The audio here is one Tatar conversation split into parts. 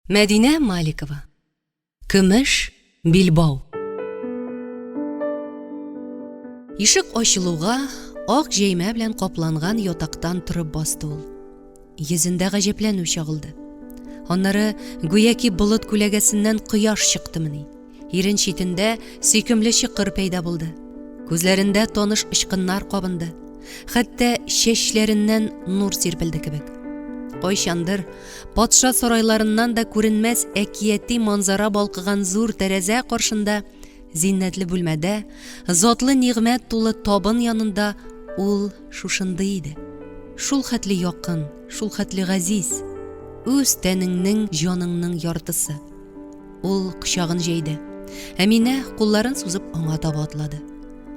Мәдинә Маликова. Көмеш билбау. Ишек ачылуга, ак җәймә белән капланган ятактан торып басты ул. Йөзендә гаҗәпләнү чагылды. Аннары гүяки болыт күләгәсеннән кояш чыктымыни. Ирен читендә сөйкемле чокыр пәйда булды. Күзләрендә таныш очкыннар кабынды. Хәтта чәчләреннән нур сирпелде кебек. Кайчандыр патша сарайларыннан да күренмәс әкияти манзара балкыган зур тәрәзә каршында, зиннәтле бүлмәдә, затлы нигъмәт тулы табын янында ул шушындый иде. Шул хәтле якын, шул хәтле газиз, үз тәнеңнең, җаныңның яртысы. Ул кочагын җәйде. Әминә кулларын сузып аңа таба атлады.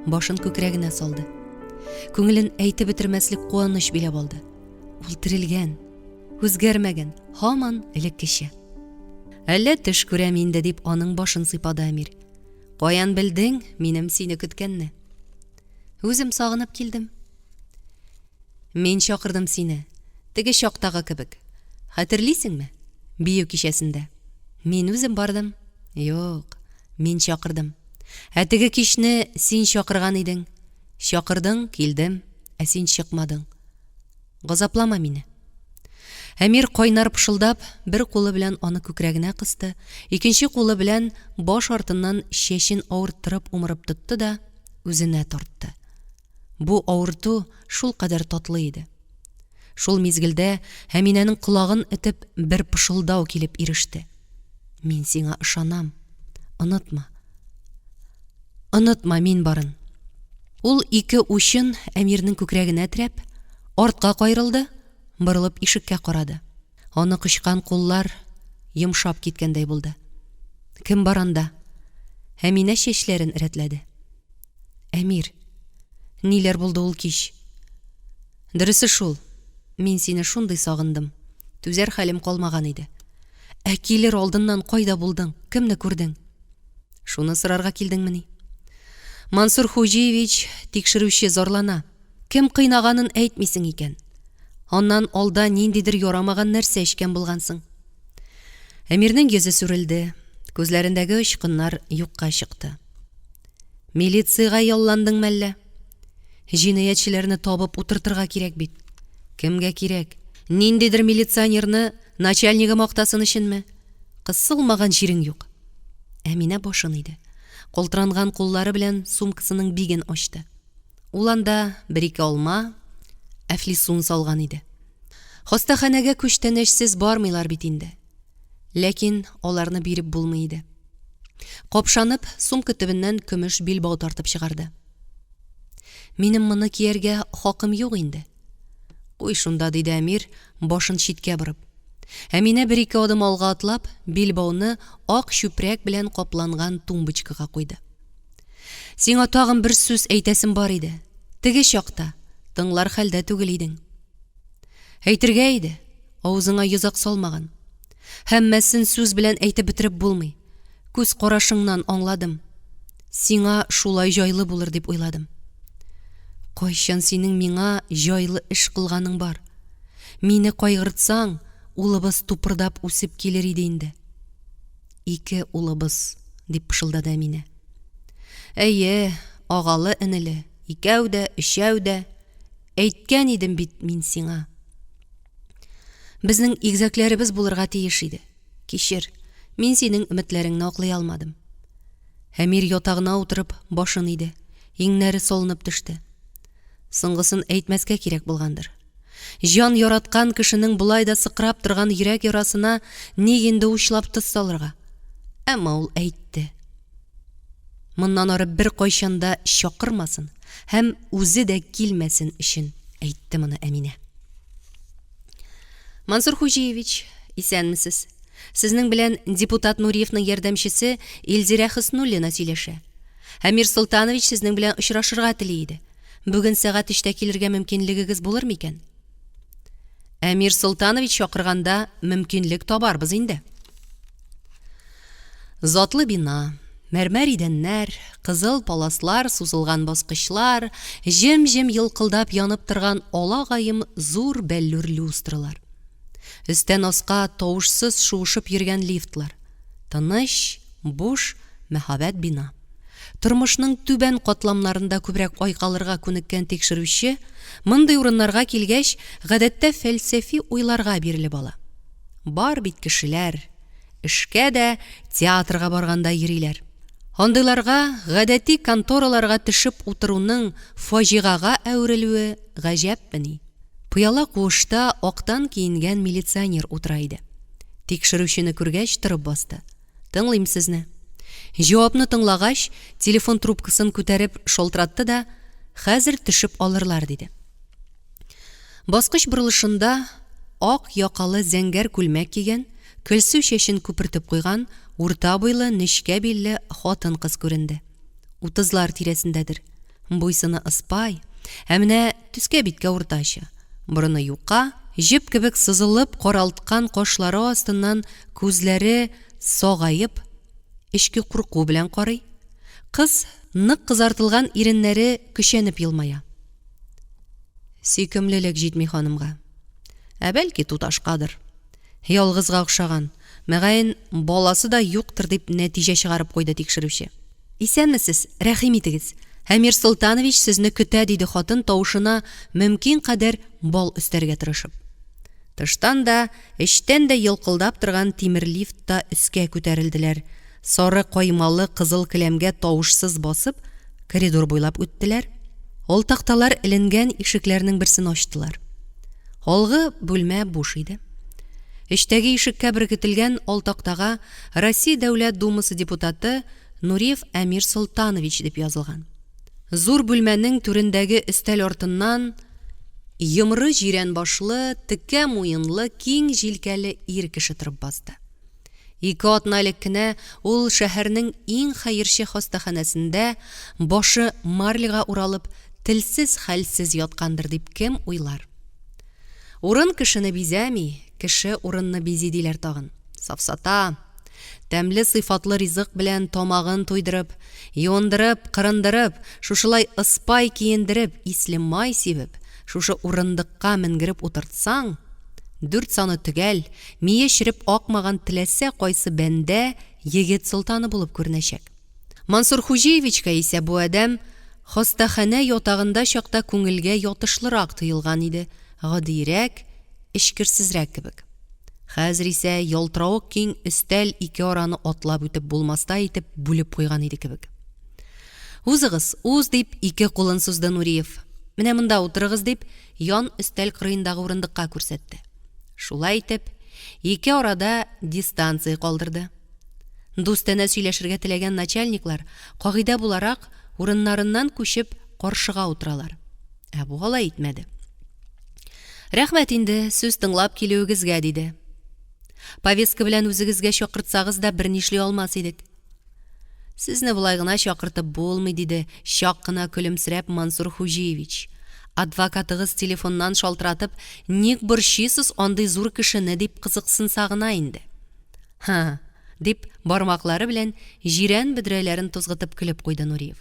Башын күкрәгенә салды. Күңелен әйтеп бетермәслек куаныч биләп алды. Ул терелгән, үзгәрмәгән, һаман элеккечә. Әллә төш күрәм инде дип аның башын сыйпады Әмир. Каян белдең минем сине көткәнне? Үзем сагынып килдем. Мин чакырдым сине, теге чактагы кебек. Хәтерлисеңме? Бию кичәсендә. Мин үзем бардым. Юк, мин чакырдым. Ә теге кичне син чакырган идең. Чакырдың, килдем, ә син чыкмадың. Газаплама мине. Әмир кайнар пышылдап, бер кулы белән аны күкрәгенә кысты, икенче кулы белән баш артыннан чәчен авырттырып умырып тотты да үзенә тартты. Бу авырту шулкадәр татлы иде. Шул мизгелдә Әминәнең колагын этеп бер пышылдау килеп иреште. Мин сиңа ышанам. Онытма. Онытма мин барын. Ул ике учын Әмирнең күкрәгенә терәп, артка каерылды, борылып ишеккә карады. Аны кочкан куллар йомшап киткәндәй булды. Кем бар анда? Әминә чәчләрен рәтләде. Әмир, ниләр булды ул кич? Дөресе шул, мин сине шундый сагындым. Түзәр хәлем калмаган иде. Ә килер алдыннан кайда булдың? Кемне күрдең? Шуны сорарга килдеңмени? Мансур Хуҗиевич тикшерүче зарлана. Кем кыйнаганын әйтмисең икән. Аннан алда ниндидер ярамаган нәрсә эчкән булгансың. Әмирнең йөзе сүрелде, күзләрендәге очкыннар юкка чыкты. Милициягә ялландың мәллә? Җинаятьчеләрне табып утыртырга кирәк бит. Кемгә кирәк? Ниндидер милиционерны начальнигы мактасын өченме? Кысылмаган җирең юк. Әминә башын иде. Калтыранган куллары белән сумкасының биген ачты. Ул анда бер-ике алма, әфлисун салган иде. Хастаханәгә күчтәнәчсез бармыйлар бит инде. Ләкин аларны биреп булмый иде. Капшанып, сумка төбеннән көмеш билбау тартып чыгарды. Минем моны кияргә хакым юк инде. Куй шунда, диде Әмир, башын читкә борып. Әминә бер-ике адым алга атлап, билбауны ак чүпрәк белән капланган тумбочкага куйды. Сиңа тагын бер сүз әйтәсем бар иде. Теге чакта тыңлар хәлдә түгел идең. Әйтергә иде, авызыңа йозак салмаган. Һәммәсен сүз белән әйтеп бетереп булмый. Күз карашыңнан аңладым. Сиңа шулай җайлы булыр дип уйладым. Кайчан синең миңа җайлы эш кылганың бар? Мине кайгыртсаң, улыбыз тупырдап үсеп килер иде инде. Ике улыбыз, дип пышылдады Әминә. Әйе, агалы-энеле, икәү дә, өчәү дә. Әйткән идем бит мин сиңа. Безнең игезәкләребез булырга тиеш иде. Кичер, мин синең өметләреңне аклый алмадым. Әмир ятагына утырып, башын иде. Иңнәре салынып төште. Соңгысын әйтмәскә кирәк булгандыр. Җан яраткан кешенең болай да сыкрап торган йөрәк ярасына ник инде учлап тоз салырга? Әмма ул әйтте. Моннан ары беркайчан да чакырмасын һәм үзе дә килмәсен өчен әйтте моны Әминә. Мансур Хуҗиевич, исәнмесез. Сезнең белән депутат Нуриевның ярдәмчесе Илзирә Хөснуллина сөйләшә. Әмир Солтанович сезнең белән очрашырга тели иде. Бүген сәгать өчтә килергә мөмкинлегегез булыр микән? Әмир Солтанович чакырганда мөмкинлек табарбыз инде. Затлы бина, мәрмәр идәннәр, кызыл паласлар сузылган баскычлар, җем-җем елкылдап янып торган алагаем зур бәллүр люстралар. Өстән аска тавышсыз шуышып йөргән лифтлар. Тыныч, буш, мәһабәт бина. Тормышның түбән катламнарында күбрәк айкалырга күнеккән тикшерүче, мондый урыннарга килгәч, гадәттә фәлсәфи уйларга бирелеп ала. Бар бит кешеләр, эшкә дә театрга баргандай йөриләр. Андыйларга гадәти контораларга төшеп утыруның фаҗигага әверелүе гаҗәпмени? Пыяла куышта актан киенгән милиционер утыра иде. Тикшерүчене күргәч, торып басты. Тыңлыйм сезне. Җавапны тыңлагач, телефон трубкасын күтәреп шалтыратты да, хәзер төшеп алырлар, диде. Баскыч борылышында ак якалы зәңгәр күлмәк кигән, көлсу чәчен күпертеп куйган, урта буйлы, нечкә билле хатын-кыз күренде. Утызлар тирәсендәдер. Буй-сыны ыспай, ә менә төскә-биткә уртача. Борыны юка, җеп кебек сызылып каралткан кашлары астыннан күзләре сагаеп, эчке курку белән карый. Кыз нык кызартылган иреннәре көчәнеп елмая. Сөйкемлелек җитми ханымга. Ә бәлки туташкадыр. Ялгызга охшаган, мөгаен, баласы да юктыр, дип нәтиҗә чыгарып куйды тикшерүче. Исәнмесез, рәхим итегез. Әмир Солтанович сезне көтә, диде хатын тавышына мөмкин кадәр бал өстәргә тырышып. Тыштан да, эчтән дә елкылдап торган тимер лифтта өскә күтәрелделәр, сары каймалы кызыл келәмгә тавышсыз басып, коридор буйлап үттеләр, ал такталар эленгән ишекләрнең берсен ачтылар. Алгы бүлмә буш иде. Эчтәге ишеккә беркетелгән ал тактага Россия Дәүләт Думасы депутаты Нуриев Әмир Солтанович дип язылган. Зур бүлмәнең түрендәге өстәл артыннан йомры җирән башлы, текә муенлы, киң җилкәле ир кеше торып басты. Ике атна элек кенә ул шәһәрнең иң хәерче хастаханәсендә башы марляга уралып, телсез-хәлсез яткандыр дип кем уйлар? Урын кешене бизәми, кеше урынны бизи диләр тагын. Сафсата! Тәмле сыйфатлы ризык белән тамагын туйдырып, юындырып, кырындырып, шушылай ыспай киендереп, исле май сибеп, шушы урындыкка менгереп утыртсаң, дүрт саны төгәл, мие череп акмаган теләсә кайсы бәндә егет солтаны булып күренәчәк. Мансур Хуҗиевичка исә бу адәм хастаханә ятагында чакта күңелгә ятышлырак тоелган иде, гадиерәк, эчкерсезрәк кебек. Хәзер исә ялтыравык киң өстәл ике араны атлап үтеп булмастай итеп бүлеп куйган иде кебек. Узыгыз, уз, дип ике кулын сузды Нуриев. Менә монда утырыгыз, дип ян өстәл кырыендагы урындыкка күрсәтте. Шулай итеп, ике арада дистанция калдырды. Дустанә сөйләшергә теләгән начальниклар, кагыйдә буларак, урыннарыннан күчеп, каршыга утыралар. Ә бу алай итмәде. Рәхмәт инде, сүз тыңлап килүегезгә, диде. Повестка белән үзегезгә чакыртсагыз да бернишли алмас идек. Сезне болай гына чакыртып булмый, диде чак кына көлемсерәп Мансур Хуҗиевич. Адвокатыгыз телефоннан шалтыратып, ник борчыйсыз андый зур кешене дип кызыксынса гына инде. Һы, дип, бармаклары белән җирән бөдрәләрен тузгытып көлеп куйды Нуриев.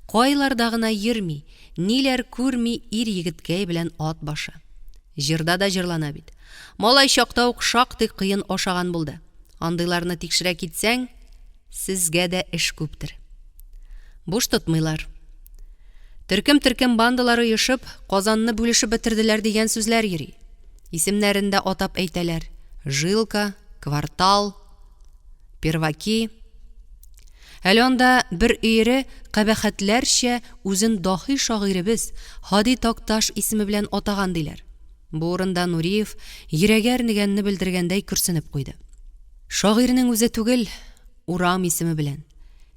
Кайларда гына йөрми, ниләр күрми ир-егеткәй белән ат башы. Җырда да җырлана бит. Малай чакта ук шактый кыен ашаган булды. Андыйларны тикшерә китсәң, сезгә дә эш күптер. Буш тотмыйлар. Төркем-төркем бандалар оешып, Казанны бүлешеп бетерделәр дигән сүзләр йөри. Исемнәрен дә атап әйтәләр, Жилка, Квартал, Перваки. Әле анда бер өере кабахәтләрчә үзен даһи шагыйребез Һади Такташ исеме белән атаган диләр. Бу урында Нуриев йөрәге әрнегәнне белдергәндәй көрсенеп куйды. Шагыйрьнең үзе түгел, урам исеме белән.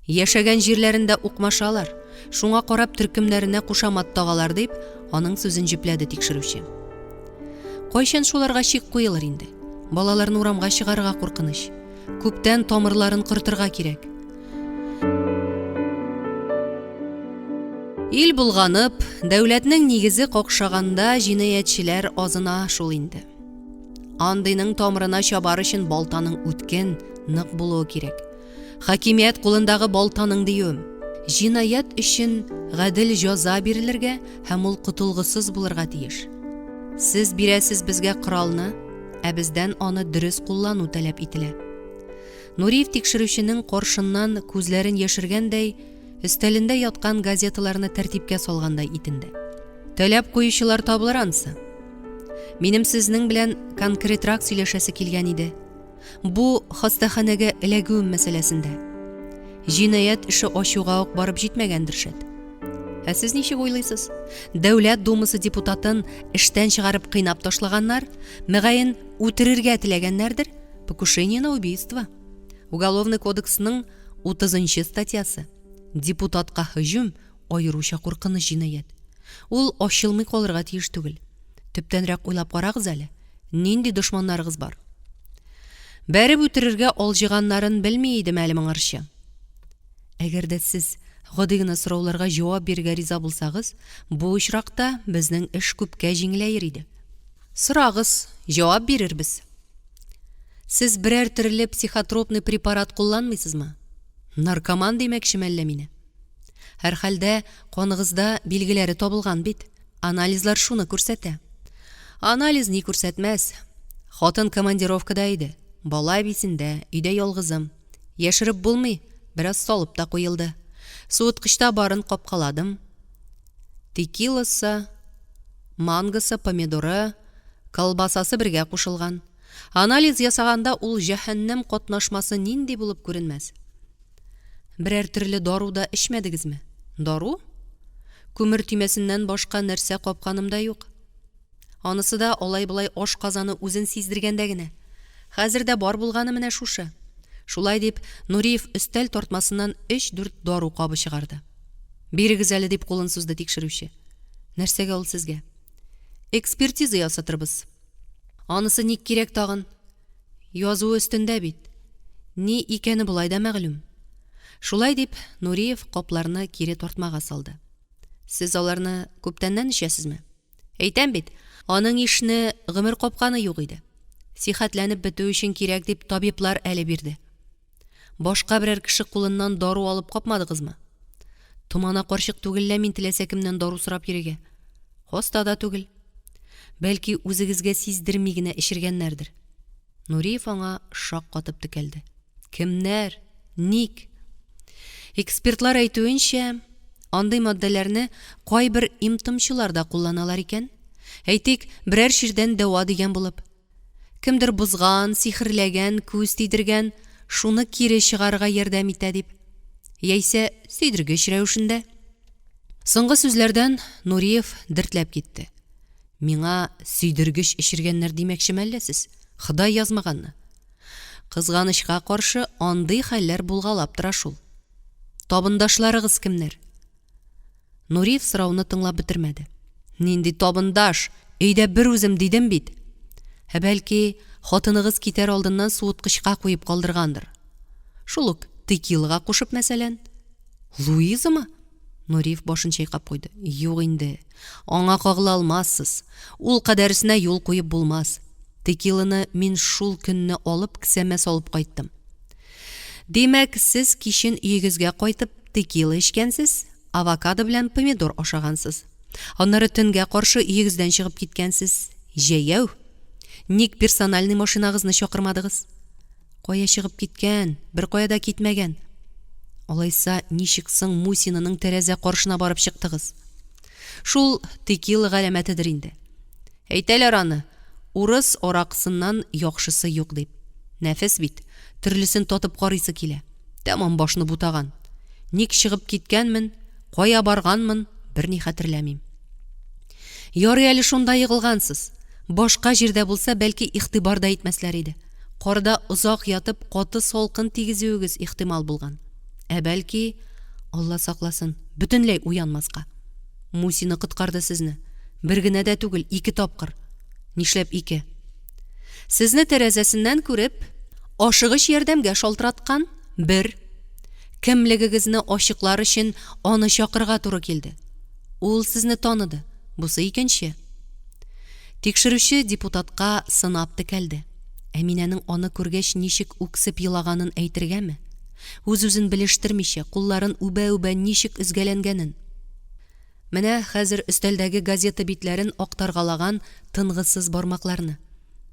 Яшәгән җирләрендә укмашалар, шуңа карап төркемнәренә кушамат тагалар, дип, аның сүзен җөпләде тикшерүче. Кайчан шуларга чик куелыр инде? Балаларны урамга чыгарырга куркыныч. Күптән тамырларын корытырга кирәк. Ил булганып, дәүләтнең нигезе какшаганда җинаятьчеләр азына шул инде. Андыйның тамырына чабар өчен балтаның үткен, нык булуы кирәк. Хакимият кулындагы балтаның диюем. Җинаять өчен гадел җаза бирелергә һәм ул котылгысыз булырга тиеш. Сез бирәсез безгә коралны, Ә бездән аны дөрес куллану таләп ителә. Нуриев тикшерүченең каршыннан күзләрен яшергәндәй, өстәлендә яткан газеталарны тәртипкә салгандай итенде. Таләп куючылар табылыр ансы. Минем сезнең белән конкретрак сөйләшәсе килгән иде. Бу хастаханәгә эләгүем мәсьәләсендә. Җинаять эше ачуга ук барып җитмәгәндер шәт. Ә сез ничек уйлыйсыз? Дәүләт Думасы депутатын эштән чыгарып кыйнап ташлаганнар, мөгаен, үтерергә теләгәннәрдер? Покушение на убийство. Уголовный кодексның 30 нчы статьясы. Депутатка һөҗүм аеруча куркыныч җинаять. Ул ачылмый калырга тиеш түгел. Төптәнрәк уйлап карагыз әле, нинди дошманнарыгыз бар? Бәреп үтерергә алҗыганнарын белми идем әле моңарчы. Әгәр дә сез гади генә сорауларга җавап бирергә риза булсагыз, бу очракта безнең эш күпкә җиңеләер иде. Сорагыз, җавап бирербез. Сез берәр төрле психотропный препарат кулланмыйсызмы? Наркоман димәкчеме әллә мине? Һәрхәлдә, каныгызда билгеләре табылган бит. Анализлар шуны күрсәтә. Анализ ни күрсәтмәс. Хатын командировкада иде. Бала әбисендә, өйдә ялгызым. Яшереп булмый, бераз салып та куелды. Суыткычта барын капкаладым. Текиласы, мангосы, помидоры, колбасасы бергә кушылган. Анализ ясаганда ул җәһәннәм катнашмасы нинди булып күренмәс. Берәр төрле дару да эчмәдегезме? Дару? Күмер төймәсеннән башка нәрсә капканым да юк. Анысы да алай-болай ашказаны үзен сиздергәндә генә. Хәзер дә бар булганы менә шушы. Шулай дип, Нуриев өстәл тартмасыннан өч-дүрт дару кабы чыгарды. Бирегез әле, дип кулын сузды тикшерүче. Нәрсәгә ул сезгә? Экспертиза ясатырбыз. Анысы ник кирәк тагын? Язуы өстендә бит. Ни икәне болай да мәгълүм. Шулай дип, Нуриев капларны кире тартмага салды. Сез аларны күптәннән эчәсезме? Әйтәм бит, аның ишне гомер капканы юк иде. Сихәтләнеп бетү өчен кирәк дип табиблар әле бирде. Башка берәр кеше кулыннан дару алып капмадыгызмы? Томана карчык түгел лә мин теләсә кемнән дару сорап йөрергә. Хаста да түгел. Бәлки үзегезгә сиздерми генә эчергәннәрдер. Нуриев аңа шак катып текәлде. Кемнәр? Ник? Экспертлар әйтүенчә, андый матдәләрне кайбер им-томчылар да кулланалар икән. Әйтик, берәр чирдән дәва дигән булып. Кемдер бозган, сихерләгән, күз тидергән, шуны кире чыгарырга ярдәм итә дип. Яисә сөйдергеч рәвешендә. Соңгы сүзләрдән Нуриев дертләп китте. Миңа сөйдергеч эчергәннәр димәкчеме әллә сез? Ходай язмаганны. Кызганычка каршы, андый хәлләр булгалап тора шул. Табындашларыгыз кемнәр? Нуриев сорауны тыңлап бетермәде. Нинди табындаш? Өйдә бер үзем дидем бит. Ә бәлки, хатыныгыз китәр алдыннан суыткычка куеп калдыргандыр. Шул ук текилага кушып, мәсәлән. Луизамы? Нуриев башын чайкап куйды. Юк инде. Аңа кагыла алмассыз. Ул кадәресенә юл куеп булмас. Текиланы мин шул көнне алып кесәмә салып кайттым. Димәк, сез кичен өегезгә кайтып текила эчкәнсез, авокадо белән помидор ашагансыз. Аннары төнгә каршы өегездән чыгып киткәнсез. Җәяү. Ник персональный машинагызны чакырмадыгыз? Кая чыгып киткән? Беркая да китмәгән. Алайса, ничек соң Мусинаның тәрәзә каршына барып чыктыгыз? Шул текила галәмәтедер инде. Әйтәләр аны, урыс аракысыннан яхшысы юк дип. Нәфес бит, төрлесен татып карыйсы килә. Тәмам башны бутаган. Ник чыгып киткәнмен, кая барганмын, берни хәтерләмим. Ярый әле шунда егылгансыз. Башка җирдә булса, бәлки игътибар да итмәсләр иде. Карда озак ятып, каты салкын тигезүегез ихтимал булган. Ә бәлки, Алла сакласын, бөтенләй уянмаска. Мусина коткарды сезне. Бер генә дә түгел, ике тапкыр. Нишләп ике? Сезне тәрәзәсеннән күреп, ашыгыч ярдәмгә шалтыраткан, бер. Кемлегегезне ачыклар өчен аны чакырырга туры килде. Ул сезне таныды, бусы икенче. Тикшерүче депутатка сынап текәлде. Әминәнең аны күргәч ничек үксеп елаганын әйтергәме? Үз-үзен белештермичә, кулларын үбә-үбә ничек өзгәләнгәнен. Менә хәзер өстәлдәге газета битләрен актаргалаган тынгысыз бармакларны.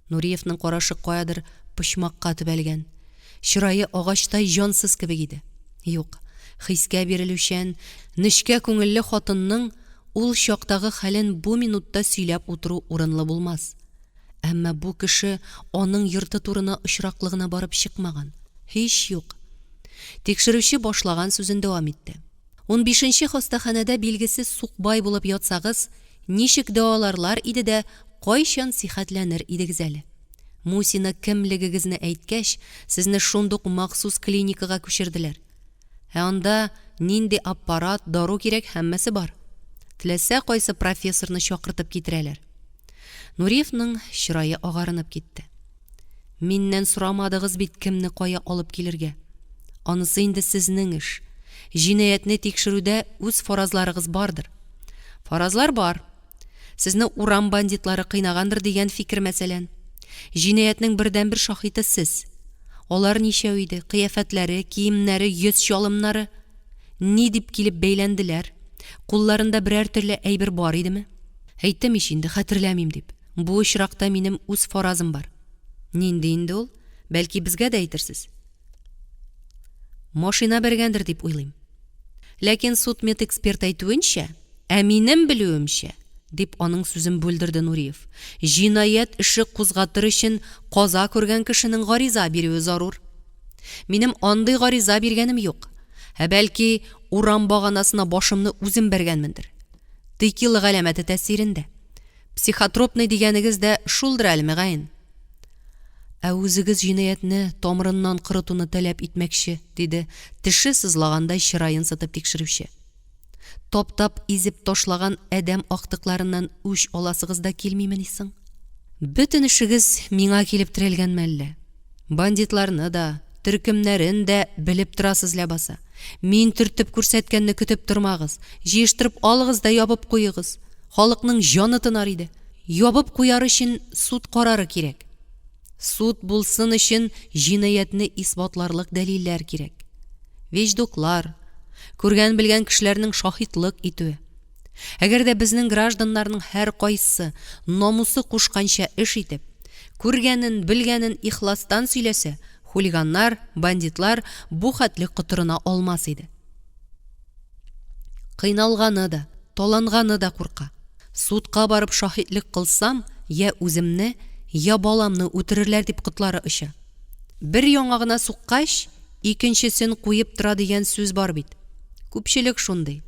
Нуриевның карашы каядыр почмакка төбәлгән, чырае агачтай җансыз кебек иде. Юк, хискә бирелүчән, нечкә күңелле хатынның ул чактагы хәлен бу минутта сөйләп утыру урынлы булмас. Әмма бу кеше аның йорты турына очраклы гына барып чыкмаган. Һич юк. Тикшерүче башлаган сүзен дәвам итте. Унбишенче хастаханәдә билгесез сукбай булып ятсагыз, ничек дәваларлар иде дә кайчан сихәтләнер идегез әле? Мусина кемлегегезне әйткәч, сезне шундук махсус клиникага күчерделәр. Ә анда нинди аппарат, дару кирәк, һәммәсе бар. Теләсә кайсы профессорны чакыртып китерәләр. Нуриевның чырае агарынып китте. Миннән сорамадыгыз бит кемне кая алып килергә. Анысы инде сезнең эш. Җинаятьне тикшерүдә үз фаразларыгыз бардыр. Фаразлар бар. Сезне урам бандитлары кыйнагандыр дигән фикер, мәсәлән. Җинаятьнең бердәнбер шаһиты сез. Алар ничәү иде, кыяфәтләре, киемнәре, йөз чалымнары? Ни дип килеп бәйләнделәр? Кулларында берәр төрле әйбер бар идеме? Әйттем ич инде, хәтерләмим дип. Бу очракта минем үз фаразым бар. Нинди инде ул? Бәлки безгә дә әйтерсез? Машина бәргәндер дип уйлыйм. Ләкин судмедэксперт әйтүенчә, ә минем белүемчә, дип аның сүзен бүлдерде Нуриев, җинаять эше кузгатыр өчен каза күргән кешенең гариза бирүе зарур. Минем андый гариза биргәнем юк. Ә бәлки, урам баганасына башымны үзем бәргәнмендер. Текила галәмәте тәэсирендә. Психотропный дигәнегез дә шулдыр әле, мөгаен. Ә үзегез җинаятьне тамырыннан корытуны таләп итмәкче, диде, теше сызлагандай чыраен сытып тикшерүче. Таптап-изеп ташлаган адәм актыкларыннан үч аласыгыз да килмимени соң? Бөтен эшегез миңа килеп терәлгәнме әллә? Бандитларны да, төркемнәрен дә белеп торасыз ләбаса. Мин төртеп күрсәткәнне көтеп тормагыз, җыештырып алыгыз да ябып куегыз. Халыкның җаны тынар иде. Ябып куяр өчен суд карары кирәк. Суд булсын өчен җинаятьне исбатларлык дәлилләр кирәк. Вещдоклар, күргән-белгән кешеләрнең шаһитлык итүе. Әгәр дә безнең гражданнарның һәркайсы намусы кушканча эш итеп, күргәнен, белгәнен ихластан сөйләсә, хулиганнар, бандитлар бу хәтле котырына алмас иде. Кыйналганы да, таланганы да курка. Судка барып шаһитлек кылсам, йә үземне, йә баламны үтерерләр дип котлары оча. Бер яңагына суккач, икенчесен куеп тора дигән сүз бар бит. Күпчелек шундый.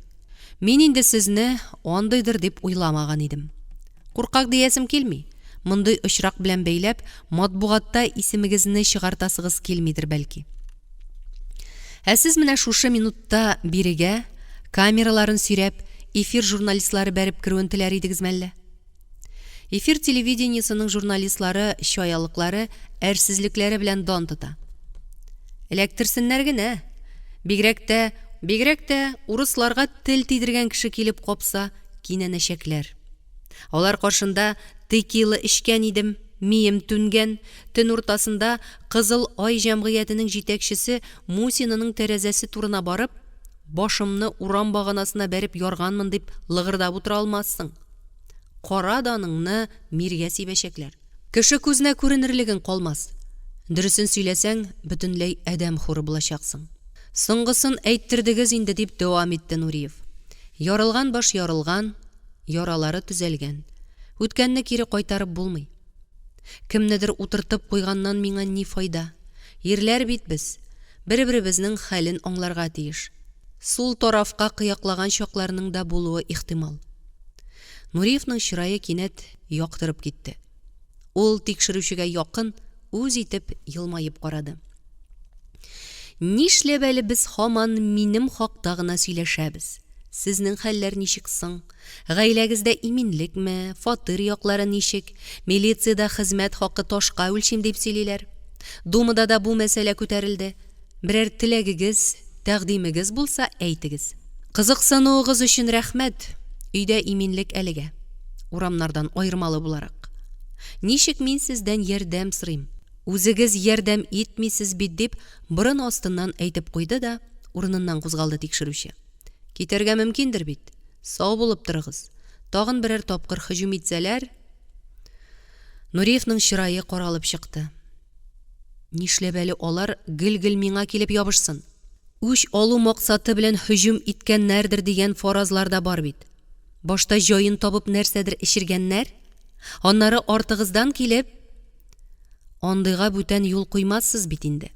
Мин инде сезне андыйдыр дип уйламаган идем. Куркак диясем килми. Мондый очрак белән бәйләп, матбугатта исемегезне чыгартасыгыз килмидер бәлки. Ә сез менә шушы минутта бирегә, камераларын сөйрәп, эфир журналистлары бәреп керүен теләр идегезме әллә? Эфир телевидениесының журналистлары чаялыклары, әрсезлекләре белән дан тота. Эләктерсеннәр генә. Бигрәк тә, бигрәк тә урысларга тел тидергән кеше килеп капса, кинәнәчәкләр. Алар каршында текила эчкән идем, мием түнгән, төн уртасында Кызыл Ай җәмгыятенең җитәкчесе Мусинаның тәрәзәсе турына барып, башымны урам баганасына бәреп ярганмын дип лыгырдап утыра алмассың. Кара даныңны миргә сибәчәкләр. Кеше күзенә күренерлегең калмас. Дөресен сөйләсәң, бөтенләй адәм хуры булачаксың. Соңгысын әйттердегез инде, дип дәвам итте Нуриев. Ярылган баш ярылган, яралары төзәлгән. Үткәнне кире кайтарып булмый. Кемнедер утыртып куйганнан миңа ни файда? Ирләр бит без, бер-беребезнең хәлен аңларга тиеш. Сул тарафка кыяклаган чакларның да булуы ихтимал. Нуриевның чырае кинәт яктырып китте. Ул тикшерүчегә якын, үз итеп елмаеп карады. Нишләп әле без һаман минем хакта гына сөйләшәбез? Сезнең хәлләр ничек соң? Гаиләгездә иминлекме, фатир яклары ничек? Милициядә хезмәт хакы ташка үлчим дип сөйлиләр. Думада да бу мәсьәлә күтәрелде. Берәр теләгегез, тәкъдимегез булса, әйтегез. Кызыксынуыгыз өчен рәхмәт. Өйдә иминлек әлегә. Урамнардан аермалы буларак. Ничек мин сездән ярдәм сорыйм? Үзегез ярдәм итмисез бит, дип, борын астыннан әйтеп куйды да, урыныннан кузгалды тикшерүче. Китәргә мөмкиндер бит? Сау булып торыгыз. Тагын берәр тапкыр һөҗүм итсәләр. Нуриевның чырае каралып чыкты. Нишләп әле алар гел-гел миңа килеп ябышсын? Үч алу максаты белән һөҗүм иткәннәрдер дигән фаразлар да бар бит. Башта җаен табып нәрсәдер эчергәннәр, аннары артыгыздан килеп, Андыйга бүтән юл куймассыз бит инде.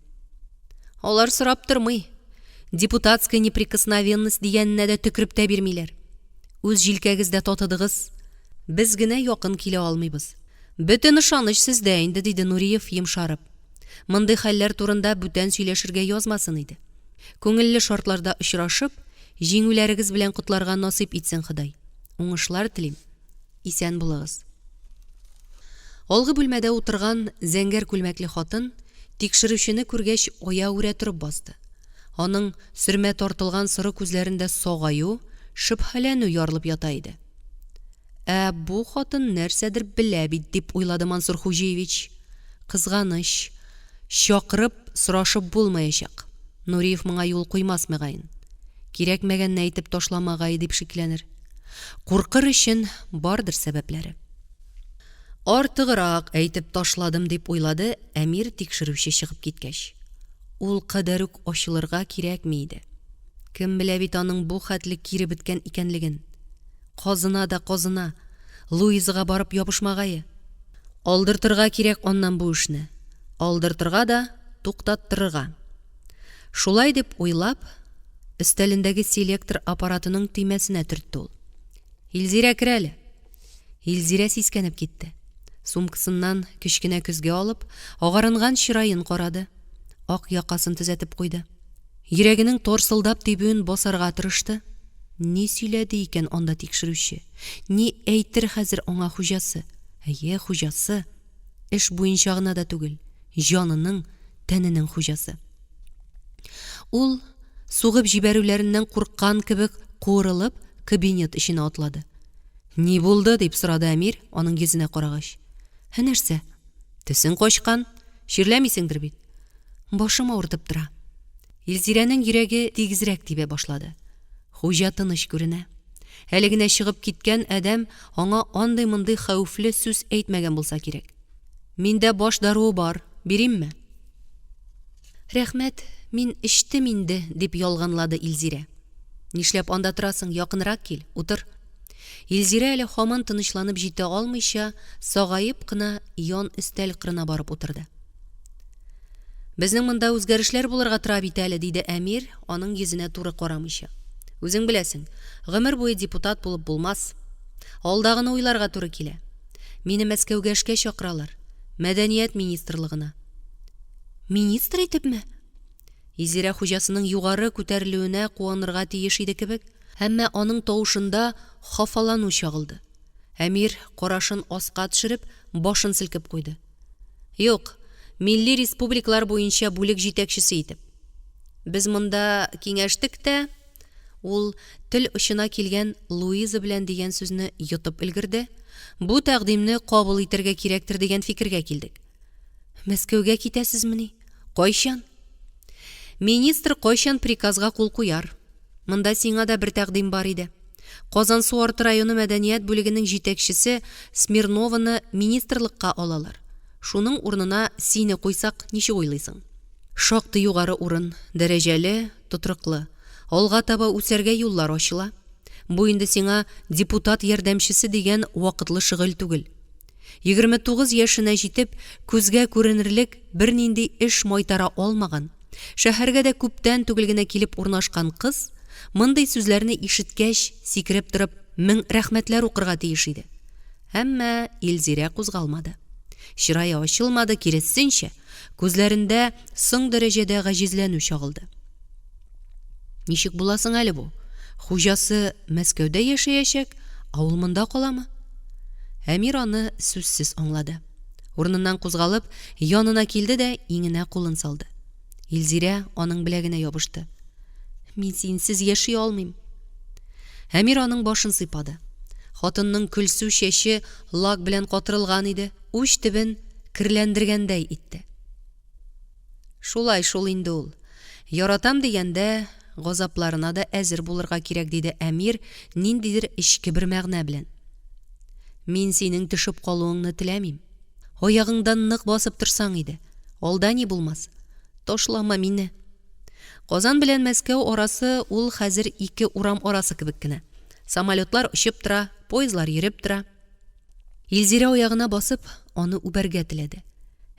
Алар сорап тормый. Депутатская неприкосновенность дигәненә дә төкереп тә бирмиләр. Үз җилкәгездә татыдыгыз. Без генә якын килә алмыйбыз. Бөтен ышаныч сездә инде, диде Нуриев йомшарып. Мондый хәлләр турында бүтән сөйләшергә язмасын иде. Күңелле шартларда очрашып, җиңүләрегез белән котларга насыйп итсен Ходай. Уңышлар телим. Исән булыгыз. Алгы бүлмәдә утырган зәңгәр күлмәкле хатын, тикшерүчене күргәч, аягүрә торып басты. Аның сөрмә тартылган соры күзләрендә сагаю, шөбһәләнү ярылып ята иде. Ә бу хатын нәрсәдер белә бит, дип уйлады Мансур Хуҗиевич. Кызганыч, чакырып, сорашып булмаячак. Нуриев моңа юл куймас, мөгаен. Кирәкмәгәнне әйтеп ташламагае дип шикләнер. Куркыр өчен бардыр сәбәпләре. Артыграк әйтеп ташладым, дип уйлады Әмир тикшерүче чыгып киткәч. Ул кадәр үк ачылырга кирәкми иде. Кем белә бит аның бу хәтле кире беткән икәнлеген. Казына да казына, Луизага барып ябышмагае. Алдыртырга кирәк аннан бу эшне. Алдыртырга да, туктаттырырга. Шулай дип уйлап, өстәлендәге селектор аппаратының төймәсенә төртте ул. Илзирә, кер әле! Илзирә сискәнеп китте. Сумкасыннан кечкенә көзге алып, агарынган чыраен карады. Ак якасын төзәтеп куйды. Йөрәгенең торсылдап тибүен басарга тырышты. Ни сөйләде икән анда тикшерүче? Ни әйтер хәзер аңа хуҗасы? Әйе, хуҗасы. Эш буенча гына да түгел, җанының, тәненең хуҗасы. Ул, сугып җибәрүләреннән курыккан кебек куырылып, кабинет эченә атлады. Ни булды? дип сорады Әмир, аның йөзенә карагач. Ә нәрсә? Төсең качкан, чирләмисеңдер бит? Башым авыртып тора. Илзирәнең йөрәге тигезрәк тибә башлады. Хуҗа тыныч күренә. Әле генә чыгып киткән адәм аңа андый-мондый хәвефле сүз әйтмәгән булса кирәк. Миндә баш даруы бар, биримме? Рәхмәт, мин эчтем инде, дип ялганлады Илзирә. Нишләп анда торасың, якынрак кил, утыр. Илзирә әле һаман тынычланып җитә алмыйча, сагаеп кына ян өстәл кырына барып утырды. Безнең монда үзгәрешләр булырга тора бит әле, диде Әмир, аның йөзенә туры карамыйча. Үзең беләсең, гомер буе депутат булып булмас. Алдагыны уйларга туры килә. Мине Мәскәүгә эшкә чакыралар. Мәдәният министрлыгына. Министр итепме? Илзирә хуҗасының югары күтәрелүенә куанырга тиеш иде кебек, әмма аның тавышында хафалану чагылды. Әмир, карашын аска төшереп, башын селкеп куйды. Юк, милли республикалар буенча бүлек җитәкчесе итеп. Без монда киңәштек тә, ул тел очына килгән Луиза белән дигән сүзне йотып өлгерде, бу тәкъдимне кабул итәргә кирәктер дигән фикергә килдек. Мәскәүгә китәсезмени? Кайчан? Министр кайчан приказга кул куяр? Монда сиңа да бер тәкъдим бар иде. Казансу арты районы мәдәният бүлегенең җитәкчесе Смирнованы министрлыкка алалар. Шуның урынына сине куйсак, ничек уйлыйсың? Шактый югары урын, дәрәҗәле, тотрыклы. Алга таба үсәргә юллар ачыла. Бу инде сиңа депутат ярдәмчесе дигән вакытлы шөгыль түгел. 29 яшенә җитеп, күзгә күренерлек бернинди эш майтара алмаган, шәһәргә дә күптән түгел генә килеп урнашкан кыз, мондый сүзләрне ишеткәч, сикереп торып, мең рәхмәтләр укырга тиеш иде. Әмма Илзирә кузгалмады. Чырае ачылмады, киресенчә, күзләрендә соң дәрәҗәдә гаҗизләнү чагылды. Ничек була соң әле бу? Хуҗасы Мәскәүдә яшәячәк, ә ул монда каламы? Әмир аны сүзсез аңлады. Урыныннан кузгалып, янына килде дә иңенә кулын салды. Илзирә аның беләгенә ябышты. Мин синсез яши алмыйм. Әмир аның башын сыйпады. Хатынның көлсу чәче лак белән катырылган иде, уч төбен керләндергәндәй итте. Шулай шул инде ул. Яратам дигәндә, газапларына да әзер булырга кирәк, диде Әмир ниндидер эчке бер мәгънә белән. Мин синең төшеп калуыңны теләмим. Аягыңда нык басып торсаң иде. Алда ни булмас. Ташлама мине. Казан белән Мәскәү арасы ул хәзер ике урам арасы кебек кенә. Самолетлар очып тора, поездлар йөреп тора. Илзирә аягына басып, аны үбәргә теләде.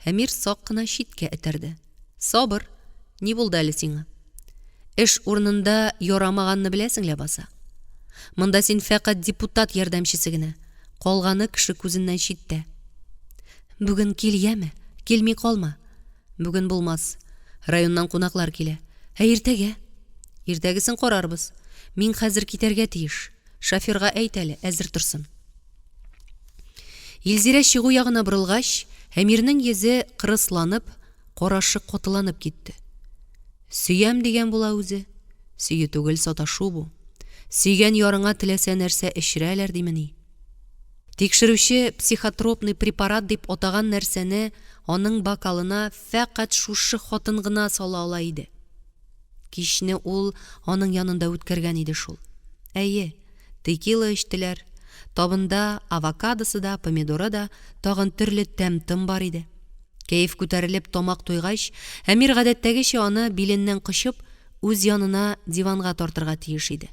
Әмир сак кына читкә этәрде. Сабыр, ни булды әле сиңа? Эш урынында ярамаганны беләсең ләбаса. Монда син фәкать депутат ярдәмчесе генә, калганы кеше күзеннән читтә. Бүген кил, яме, килми калма. Бүген булмас. Районнан кунаклар килә. Ә иртәгә? Иртәгесен карарбыз. Мин хәзер китәргә тиеш. Шоферга әйт әле, әзер торсын. Илзирә чыгу ягына борылгач, Әмирнең йөзе кырысланып, карашы катыланып китте. Сөям дигән була үзе. Сөю түгел, саташу бу. Сөйгән ярыңа теләсә нәрсә эчерәләр димени? Тикшерүче психотропный препарат дип атаган нәрсәне аның бокалына фәкать шушы хатын гына сала ала иде. Кичне ул аның янында үткәргән иде шул. Әйе, текила эчтеләр. Табында авокадосы да, помидоры да, тагын төрле тәм-том бар иде. Кәеф күтәрелеп, тамак туйгач, Әмир гадәттәгечә аны биленнән кочып, үз янына диванга тартырга тиеш иде.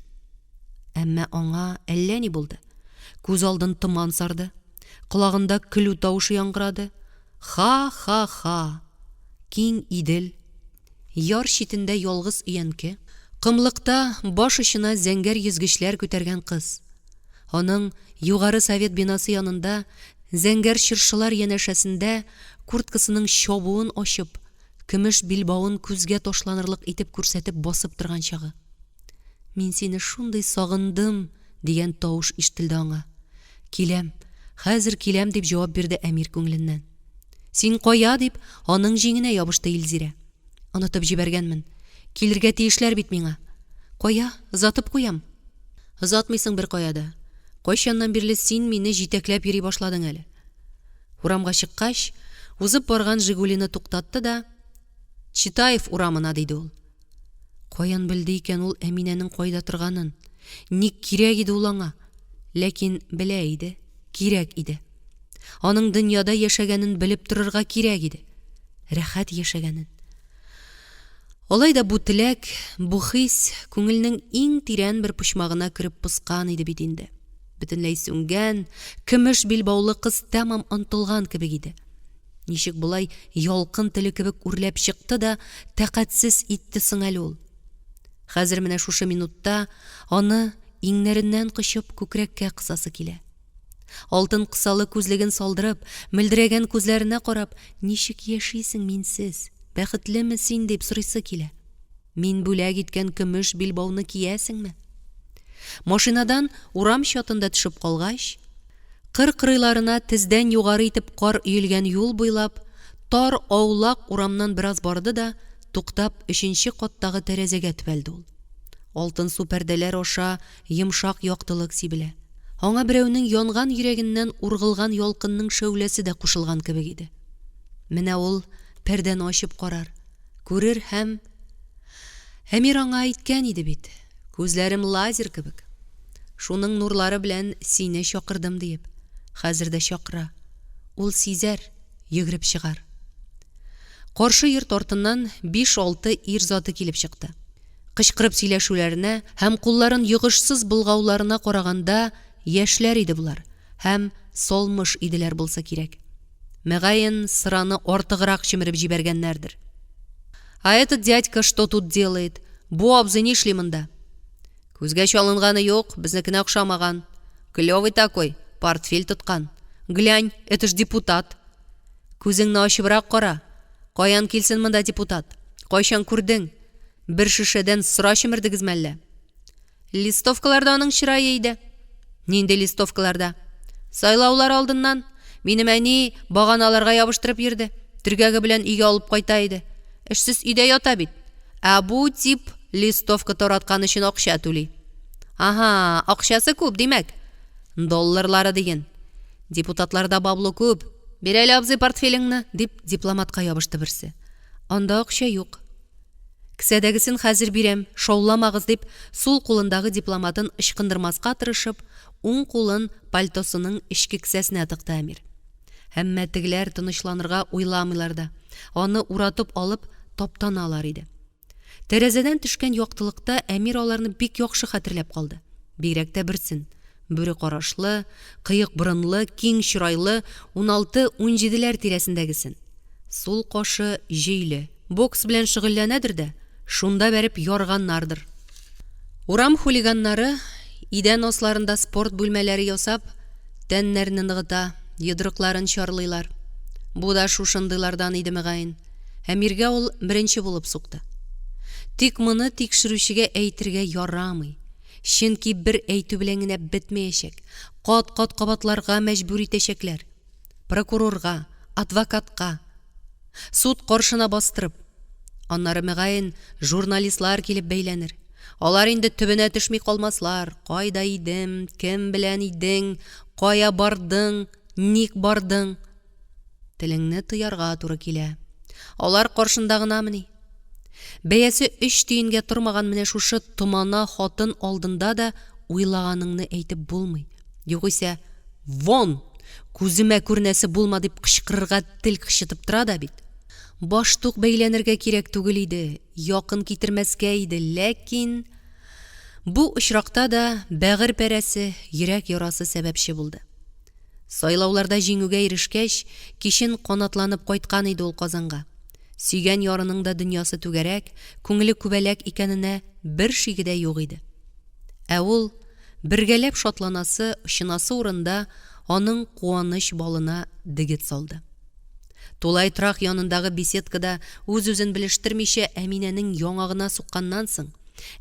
Әмма аңа әллә ни булды. Күз алдын томан сарды. Колагында көлү тавышы яңгырады. Ха-ха-ха! Киң Идел, яр читендә ялгыз өянке, комлыкта баш очына зәңгәр йөзгечләр күтәргән кыз. Аның Югары Совет бинасы янында, зәңгәр чыршылар янәшәсендә курткасының чабуын ачып, көмеш билбавын күзгә ташланырлык итеп күрсәтеп басып торган чагы. Мин сине шундый сагындым, дигән тавыш ишетелде аңа. Киләм, хәзер киләм, дип җавап бирде Әмир күңеленнән. Син кая? дип, аның җиңенә ябышты Илзирә. Онытып җибәргәнмен. Килергә тиешләр бит миңа. Кая, озатып куям. Озатмыйсың беркая да. Кайчаннан бирле син мине җитәкләп йөри башладың әле? Урамга чыккач, узып барган Жигулины туктатты да, Читаев урамына, диде ул. Каян белде икән ул Әминәнең кайда торганын? Ник кирәк иде ул аңа? Ләкин белә иде, кирәк иде. Аның дөньяда яшәгәнен белеп торырга кирәк иде. Рәхәт яшәгәнен. Алай да бу теләк, бу хис күңелнең иң тирән бер почмагына кереп поскан иде бит инде. Бөтенләй сүнгән, көмеш билбаулы кыз тәмам онтылган кебек иде. Ничек болай ялкын теле кебек үрләп чыкты да тәкатьсез итте соң әле ул? Хәзер менә шушы минутта аны иңнәреннән кочып күкрәккә кысасы килә. Алтын кысалы күзлеген салдырып, мөлдерәгән күзләренә карап, ничек яшисең минсез, бәхетлеме син дип сорыйсы килә. Мин бүләк иткән көмеш билбауны киясеңме? Машинадан урам чатында төшеп калгач, кыр кырыйларына тездән югары итеп кар өелгән юл буйлап, тар аулак урамнан бераз барды да, туктап, өченче каттагы тәрәзәгә төбәлде ул. Алтынсу пәрдәләр аша йомшак яктылык сибелә. Аңа берәүнең янган йөрәгеннән ургылган ялкынның шәүләсе дә кушылган кебек иде. Менә ул пәрдәне ачып карар, күрер һәм... Әмир аңа әйткән иде бит, күзләрем лазер кебек. Шуның нурлары белән сине чакырдым диеп. Хәзер дә чакыра. Ул сизәр, йөгереп чыгар. Каршы йорт артыннан биш-алты ир заты килеп чыкты. Кычкырып сөйләшүләренә һәм кулларын йогышсыз болгауларына караганда, яшьләр иде болар һәм салмыш иделәр булса кирәк. Мөгаен, сыраны артыграк чөмереп җибәргәннәрдер. А этот дядька что тут делает? Бу абзый нишли монда? Күзгә чалынганы юк, безнекенә охшамаган. Клевый такой, портфель тоткан. Глянь, это ж депутат. Күзеңне ачыбрак кара. Каян килсен монда депутат? Кайчан күрдең? Бер шешәдән сыра чөмердегезме әллә? Листовкаларда аның чырае иде. Нинди листовкаларда? Сайлаулар алдыннан. Минем әни баганаларга ябыштырып йөрде. Төргәге белән өйгә алып кайта иде. Эшсез өйдә ята бит. Ә бу тип листовка тараткан өчен акча түли. Ага, акчасы күп, димәк. Долларлары диген. Депутатларда бабло күп. Бир әле, абзый, портфелеңне, дип дипломатка ябышты берсе. Анда акча юк. Кесәдәгесен хәзер бирәм, шауламагыз, дип, сул кулындагы дипломатын ычкындырмаска тырышып, уң кулын пальтосының эчке кесәсенә тыкты Әмир. Әмма тегеләр тынычланырга уйламыйлар да, аны уратып алып таптаналар иде. Тәрәзәдән төшкән яктылыкта Әмир аларны бик яхшы хәтерләп калды. Бигрәк тә берсен. Бүре карашлы, кыек борынлы, киң чырайлы, уналты-унҗиделәр тирәсендәгесен. Сул кашы җөйле. Бокс белән шөгыльләнәдер дә, шунда бәреп ярганнардыр. Урам хулиганнары, идән асларында спорт бүлмәләре ясап, тәннәрне ныгыта, йодрыкларын чарлыйлар. Бу да шушындыйлардан иде, мөгаен. Әмиргә ул беренче булып сукты. Тик моны тикшерүчегә әйтергә ярамый. Чөнки бер әйтү белән генә бетмәячәк, кат-кат кабатларга мәҗбүр итәчәкләр. Прокурорга, адвокатка. Суд каршына бастырып. Аннары, мөгаен, журналистлар килеп бәйләнер. Алар инде төбенә төшми калмаслар, кайда идем, кем белән идең, кая бардың, ник бардың? Телеңне тыярга туры килә. Алар каршында гынамыни? Бәясе өч тиенгә тормаган менә шушы томана хатын алдында да уйлаганыңны әйтеп булмый. Югыйсә, Вон! Күземә күренәсе булма! дип кычкырырга тел кычытып тора да бит. Баштук бәйләнергә кирәк түгел иде, якын китермәскә иде, ләкин. Бу очракта да бәгырь парәсе, йөрәк ярасы сәбәпче булды. Сайлауларда җиңүгә ирешкәч, кичен канатланып кайткан иде ул Казанга. Сөйгән ярының да дөньясы түгәрәк, күңеле күбәләк икәненә бер шиге дә юк иде. Ә ул, бергәләп шатланасы, очынасы урында, аның куаныч балына дегет салды. Тулай торак янындагы беседкада үз-үзен белештермичә Әминәнең яңагына сукканнан соң,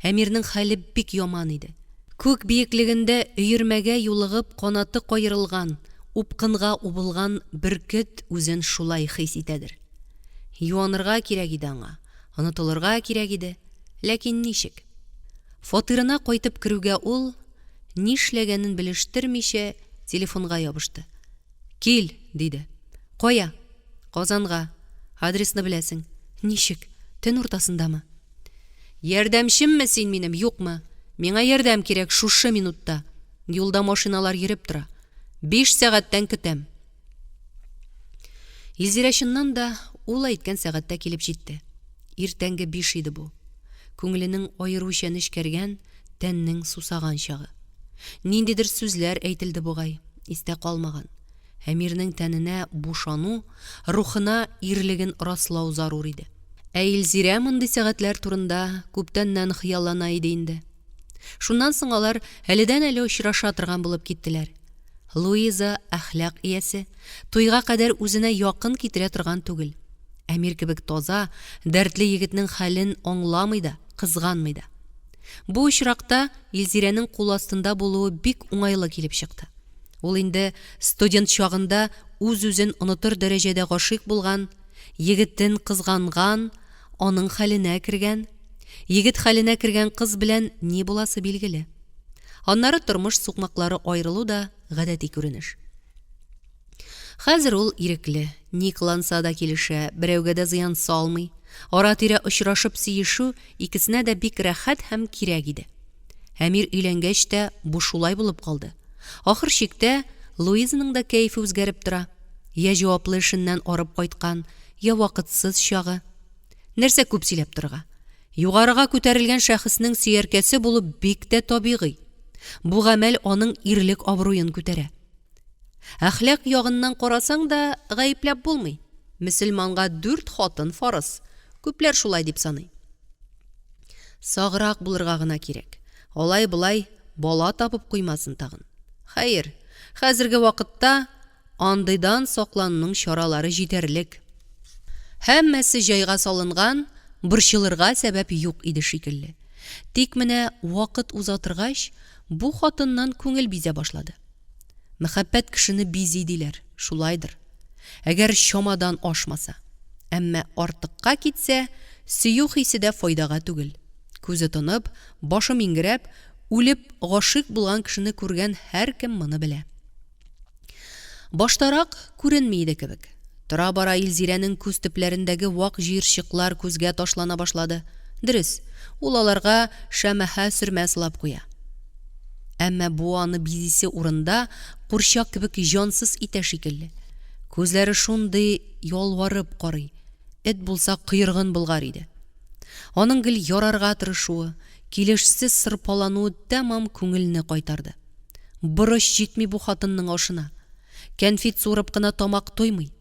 Әмирнең хәле бик яман иде. Күк биеклегендә өермәгә юлыгып канаты каерылган, упкынга убылган бөркет үзен шулай хис итәдер. Юанырга кирәк иде аңа, онытылырга кирәк иде, ләкин ничек? Фатирына кайтып керүгә ул, нишләгәнен белештермичә, телефонга ябышты. Кил, диде. Кая? Казанга. Адресны беләсең. Ничек? Төн уртасындамы? Ярдәмчемме син минем, юкмы? Миңа ярдәм кирәк шушы минутта. Юлда машиналар йөреп тора. Биш сәгатьтән көтәм. Илзирә чыннан да ул әйткән сәгатьтә килеп җитте. Иртәнге биш иде бу. Күңеленең аеруча нечкәргән, тәннең сусаган чагы. Ниндидер сүзләр әйтелде бугай, истә калмаган. Әмирнең тәненә бушану, рухына ирлеген раслау зарур иде. Ә Илзирә мондый сәгатьләр турында күптәннән хыяллана иде инде. Шуннан соң алар әледән-әле очраша торган булып киттеләр. Луиза әхлак иясе, туйга кадәр үзенә якын китерә торган түгел. Әмир кебек таза, дәртле егетнең хәлен аңламый да, кызганмый да. Бу очракта Илзирәнең кул астында булуы бик уңайлы килеп чыкты. Ул инде студент чагында үз-үзен онытыр дәрәҗәдә гашыйк булган, егетен кызганган, аның хәленә кергән. Егет хәленә кергән кыз белән ни буласы билгеле. Аннары тормыш сукмаклары аерылу да гадәти күренеш. Хәзер ул ирекле, ни кыланса да килешә, берәүгә дә зыян салмый. Ара-тирә очрашып сөешү икесенә дә бик рәхәт һәм кирәк иде. Әмир өйләнгәч тә бу шулай булып калды. Ахыр чиктә Луизаның да кәефе үзгәреп тора. Йә җаваплы эшеннән арып кайткан, йә вакытсыз чагы. Нәрсә күп сөйләп торырга. Югарыга күтәрелгән шәхеснең сөяркәсе булу бик тә табигый. Бу гамәл аның ирлек абруен күтәрә. Әхлак ягыннан карасаң да, гаепләп булмый. Мөселманга дүрт хатын фарыз. Күпләр шулай дип саный. Саграк булырга гына кирәк. Алай-болай бала табып куймасын тагын. Хәер, хәзерге вакытта андыйдан саклануның чаралары җитәрлек. Һәммәсе җайга салынган, борчылырга сәбәп юк иде шикелле. Тик менә вакыт уза торгач, бу хатыннан күңел бизә башлады. Мәхәббәт кешене бизи диләр, шулайдыр. Әгәр чамадан ашмаса. Әмма артыкка китсә, сөю хисе дә файдага түгел. Күзе тонып, башы миңгерәп, үлеп гашыйк булган кешене күргән һәркем моны белә. Баштарак күренми иде кебек. Тора-бара Илзирәнең күз төпләрендәге вак җыерчыклар күзгә ташлана башлады. Дөрес, ул аларга шәмәхә сөрмә сылап куя. Әмма бу аны бизисе урында курчак кебек җансыз итә шикелле. Күзләре шундый ялварып карый, эт булса койрыгын болгар иде. Аның гел ярарга тырышуы, килешсез сырпалануы тәмам күңелне кайтарды. Борыч җитми бу хатынның ашына. Кәнфит суырып кына тамак туймый.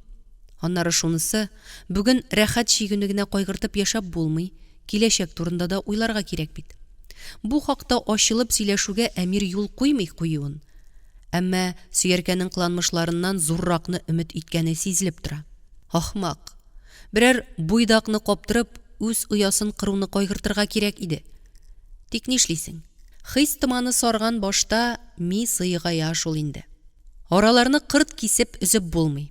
Аннары шунысы, бүген рәхәт чигүне генә кайгыртып яшәп булмый, киләчәк турында да уйларга кирәк бит. Бу хакта ачылып сөйләшүгә Әмир юл куймый куюын. Әмма сөяркәнең кыланмышларыннан зурракны өмет иткәне сизелеп тора. Ахмак! Берәр буйдакны каптырып, үз оясын кыруны кайгыртырга кирәк иде. Тик нишлисең? Хис томаны сарган башта ми сыегая шул инде. Араларны кырт кисеп өзеп булмый.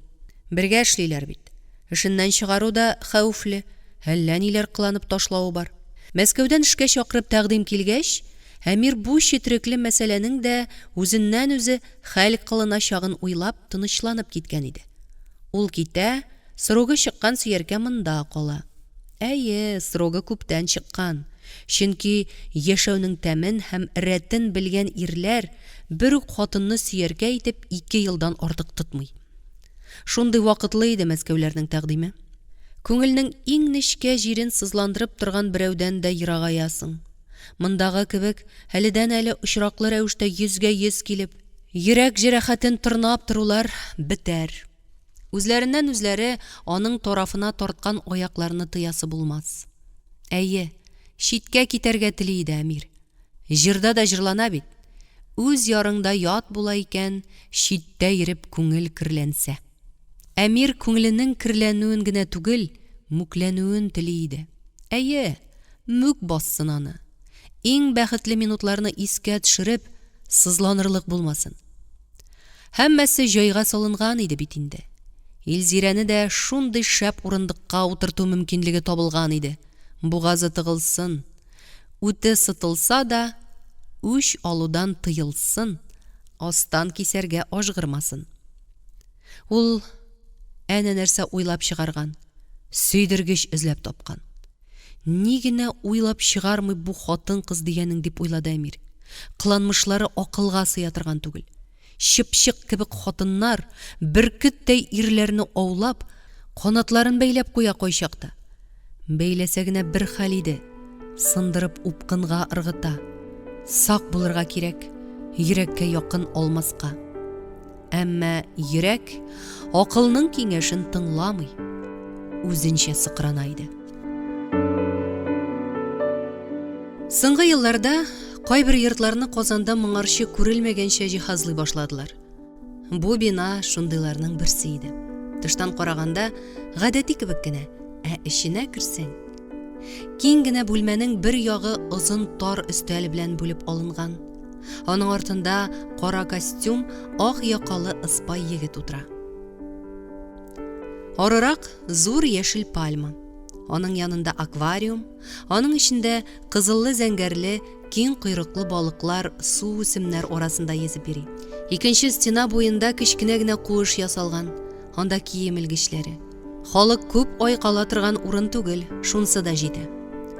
Бергә эшлиләр бит. Эшеннән чыгару да хәвефле, әллә ниләр кыланып ташлавы бар. Мәскәүдән эшкә чакырып тәкъдим килгәч, Әмир бу четерекле мәсьәләнең дә үзеннән-үзе хәл кылыначагын уйлап, тынычланып киткән иде. Ул китә, срогы чыккан сөяркә монда кала. Әйе, срогы күптән чыккан. Чөнки яшәүнең тәмен һәм рәтен белгән ирләр бер үк хатынны сөяркә итеп ике елдан артык тотмый. Шундый вакытлы иде мәскәүләрнең тәкъдиме. Күңелнең иң нечкә җирен сызландырып торган берәүдән дә ерагаясың. Мондагы кебек әледән-әле очраклы рәвештә йөзгә-йөз килеп, йөрәк җәрәхәтен тырнап торулар бетәр. Үзләреннән-үзләре аның тарафына тарткан аякларны тыясы булмас. Әйе, читкә китәргә тели иде Әмир. Җырда да җырлана бит. Үз ярыңда ят була икән, читтә йөреп күңел керләнсә. Әмир күңеленең керләнүен генә түгел, мүкләнүен тели иде. Әйе, мүк бассын аны. Иң бәхетле минутларны искә төшереп, сызланырлык булмасын. Һәммәсе җайга салынган иде бит инде. Илзирәне дә шундый шәп урындыкка утырту мөмкинлеге табылган иде. Бугазы тыгылсын, үте сытылса да, үч алудан тыелсын, астан кисәргә ажгырмасын. Ул әнә нәрсә уйлап чыгарган, сөйдергеч эзләп тапкан. Ни генә уйлап чыгармый бу хатын-кыз дигәнең, дип уйлады Әмир. Кыланмышлары акылга сыя торган түгел. Чыпчык кебек хатыннар, бөркеттәй ирләрне аулап, канатларын бәйләп куя кайчакта. Бәйләсә генә бер хәл иде, сындырып упкынга ыргыта. Сак булырга кирәк, йөрәккә якын алмаска. Әмма йөрәк акылның киңәшен тыңламый, үзенчә сыкрана иде. Соңгы елларда кайбер йортларны Казанда моңарчы күрелмәгәнчә җиһазлый башладылар. Бу бина шундыйларның берсе иде. Тыштан караганда гадәти кебек кенә, ә эченә керсәң, киң генә бүлмәнең бер ягы озын тар өстәл белән бүлеп алынган. Аның артында кара костюм, ак якалы ыспай егет утыра. Арырак зур яшел пальма. Аның янында аквариум, аның эчендә кызыллы-зәңгәрле, киң койрыклы балыклар су үсемнәр арасында йөзеп йөри. Икенче стена буенда кечкенә генә куыш ясалган, анда кием элгечләре. Халык күп ай кала торган урын түгел, шунсы да җитә.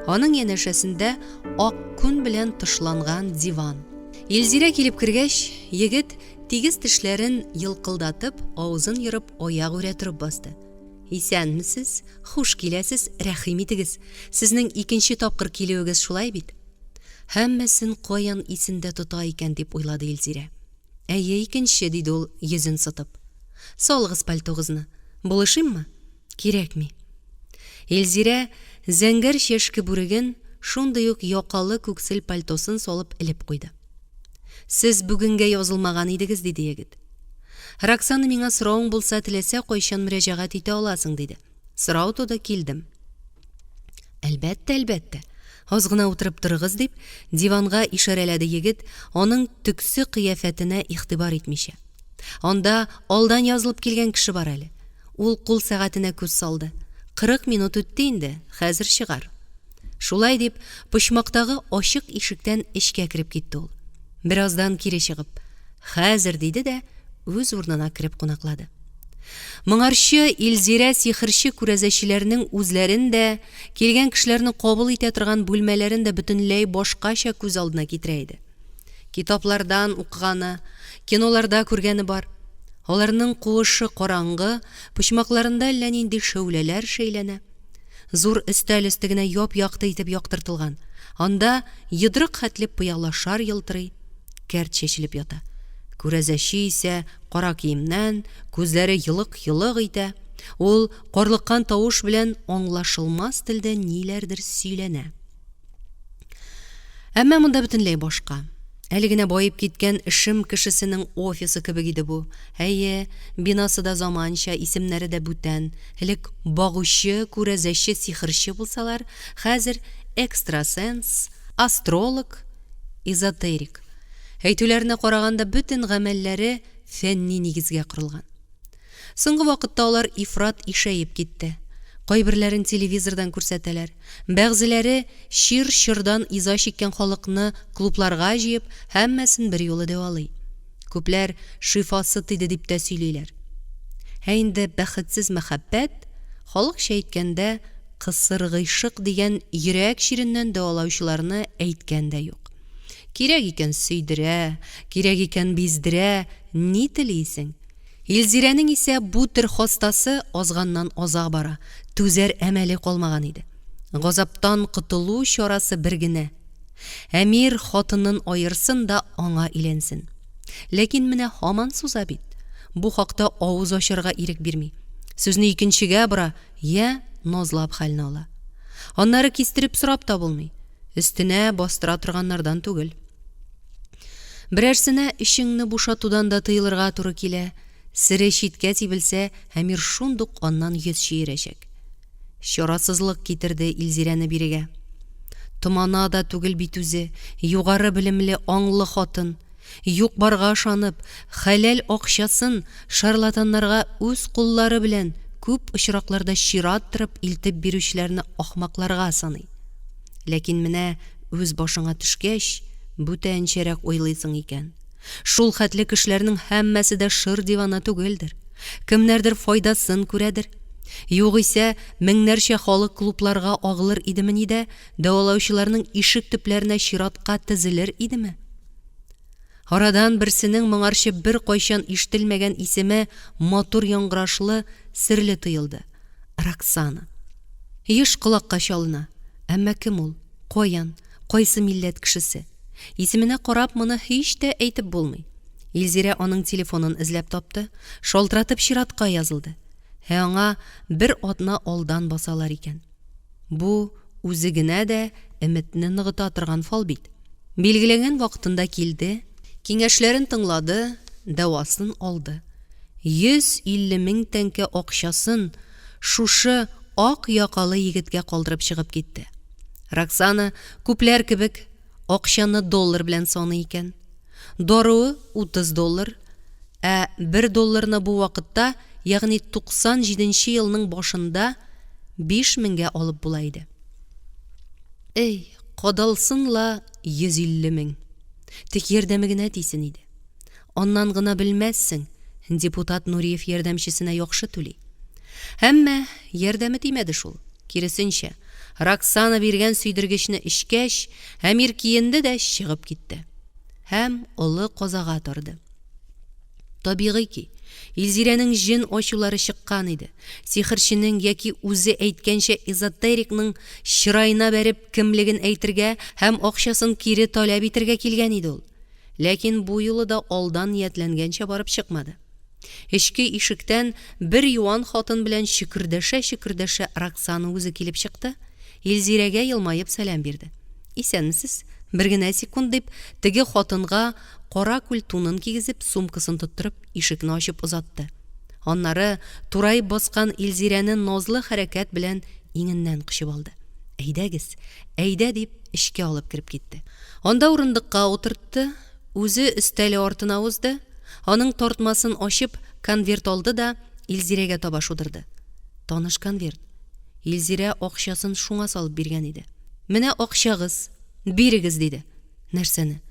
Аның янәшәсендә ак күн белән тышланган диван. Илзирә килеп кергәч, егет, тигез тешләрен елкылдатып, авызын ерып, аягүрә торып басты. Исәнмесез, хуш киләсез, рәхим итегез. Сезнең икенче тапкыр килүегез шулай бит? Һәммәсен каян исендә тота икән, дип уйлады Илзирә. Әйе, икенче, диде ул, йөзен сытып. Салыгыз пальтогызны. Булышыйммы? Кирәкми. Илзирә зәңгәр чәшке бүреген, шундый ук якалы күксел пальтосын салып элеп куйды. Сез бүгенгә язылмаган идегез, диде егет. Роксана миңа соравың булса, теләсә кайчан мөрәҗәгать итә аласың, диде. Сорау туды, килдем. Әлбәттә, әлбәттә. Аз гына утырып торыгыз, дип, диванга ишарәләде егет, аның төксе кыяфәтенә игътибар итмичә. Анда алдан язылып килгән кеше бар әле. Ул кул сәгатенә күз салды. 40 минут үтте инде, хәзер чыгар. Шулай дип, почмактагы ачык ишектән эчкә кереп китте ул. Бераздан кире чыгып, Хәзер, диде дә, үз урынына кереп кунаклады. Моңарчы Илзирә сихерче-күрәзәчеләрнең үзләрен дә, килгән кешеләрне кабул итә торган бүлмәләрен дә бөтенләй башкача күз алдына китерә иде. Китаплардан укыганы, киноларда күргәне бар. Аларның куышы караңгы, почмакларында әллә нинди шәүләләр шәйләнә. Зур өстәл өсте генә яп-якты итеп яктыртылган. Анда йодрык хәтле пыяла шар елтырый, кәрт чәчелеп ята. Күрәзәче исә кара киемнән, күзләре елык-елык итә. Ул карлыккан тавыш белән аңлашылмас телдә ниләрдер сөйләнә. Әмма монда бөтенләй башка. Әле генә баеп киткән эшем кешесенең офисы кебек иде бу. Әйе, бинасы да заманча, исемнәре дә бүтән. Элек багучы, күрәзәче, сихерче булсалар, хәзер экстрасенс, астролог, эзотерик. Әйтүләренә караганда, бөтен гамәлләре фәнни нигезгә корылган. Соңгы вакытта алар ифрат ишәеп китте. Кайберләрен телевизордан күрсәтәләр. Бәгъзеләре чир-чордан иза чиккән халыкны клубларга җыеп, һәммәсен берьюлы дәвалый. Күпләр шифасы тиде дип тә сөйлиләр. Ә инде бәхетсез мәхәббәт, халыкча әйткәндә, кысыр гыйшык дигән йөрәк чиреннән дәвалаучыларны әйткән дә юк. Кирәк икән сөйдерә, кирәк икән биздерә, ни телисең? Илзирәнең исә бу төр хастасы азганнан аза бара, түзәр әмәле калмаган иде. Газаптан котылу чарасы бер генә, Әмир хатынын аерсын да аңа өйләнсен. Ләкин менә һаман суза бит. Бу хакта авыз ачарга ирек бирми. Сүзне икенчегә бора, йә назлап хәлне ала. Аннары кистереп сорап та булмый. Өстенә бастыра торганнардан түгел. Берәрсенә эчеңне бушатудан да тыелырга туры килә, сере читкә сибелсә, Әмир шундук аннан йөз чөерәчәк. Чарасызлык китерде Илзирәне бирегә. Томана да түгел бит үзе, югары белемле, аңлы хатын. Юк-барга ышанып, хәләл акчасын шарлатаннарга үз куллары белән күп очракларда чират торып илтеп бирүчеләрне ахмакларга саный. Ләкин менә үз башыңа төшкәч, бүтәнчәрәк уйлыйсың икән. Шул хәтле кешеләрнең һәммәсе дә шыр дивана түгелдер. Кемнәрдер файдасын күрәдер. Югыйсә, меңнәрчә халык клубларга агылыр идемени дә, дәвалаучыларның ишек төпләренә чиратка тезелер идеме? Арадан берсенең моңарчы беркайчан ишетелмәгән исеме матур яңгырашлы, серле тоелды. Роксана. Еш колакка чалына. Әмма кем ул? Каян? Кайсы милләт кешесе? Исеменә карап моны һич тә әйтеп булмый. Илзирә аның телефонын эзләп тапты, шалтыратып чиратка язылды. Ә аңа бер атна алдан басалар икән. Бу үзе генә дә өметне ныгыта торган фал бит. Билгеләнгән вакытында килде, киңәшләрен тыңлады, дәвасын алды. 150 мең тәңкә акчасын шушы ак якалы егеткә калдырып чыгып китте. Роксана, күпләр кебек, акчаны доллар белән саный икән. Даруы 30 доллар, ә бер долларны бу вакытта, ягъни 97 нче елның башында биш меңгә алып була иде. Эй, кадалсын ла 150 мең. Тик ярдәме генә тисен иде. Аннан гына белмәссең, депутат Нуриев ярдәмчесенә яхшы түли. Әмма ярдәме тимәде шул, киресенчә, Роксана биргән сөйдергечне эчкәч, Әмир киенде дә чыгып китте. Һәм олы казага торды. Табигый ки, Илзирәнең җен ачулары чыккан иде. Сихерченең яки үзе әйткәнчә эзотерикның чыраена бәреп кемлеген әйтергә һәм акчасын кире таләп итергә килгән иде ул. Ләкин бу юлы да алдан ниятләнгәнчә барып чыкмады. Эчке ишектән бер юан хатын белән чөкердәшә-чөкердәшә Роксана үзе килеп чыкты, Илзирәгә елмаеп сәлам бирде. Исәнмесез, бер генә секунд, дип, теге хатынга каракүл тунын кигезеп, сумкасын тоттырып, ишекне ачып озатты. Аннары тураеп баскан Илзирәне назлы хәрәкәт белән иңеннән кочып алды. Әйдәгез, әйдә, дип, эчкә алып кереп китте. Анда урындыкка утыртты, үзе өстәле артына узды, аның тартмасын ачып, конверт алды да Илзирәгә таба шудырды. Таныш конверт. Илзирә акчасын шуңа салып биргән иде. Менә акчагыз, бирегез, диде. Нәрсәне?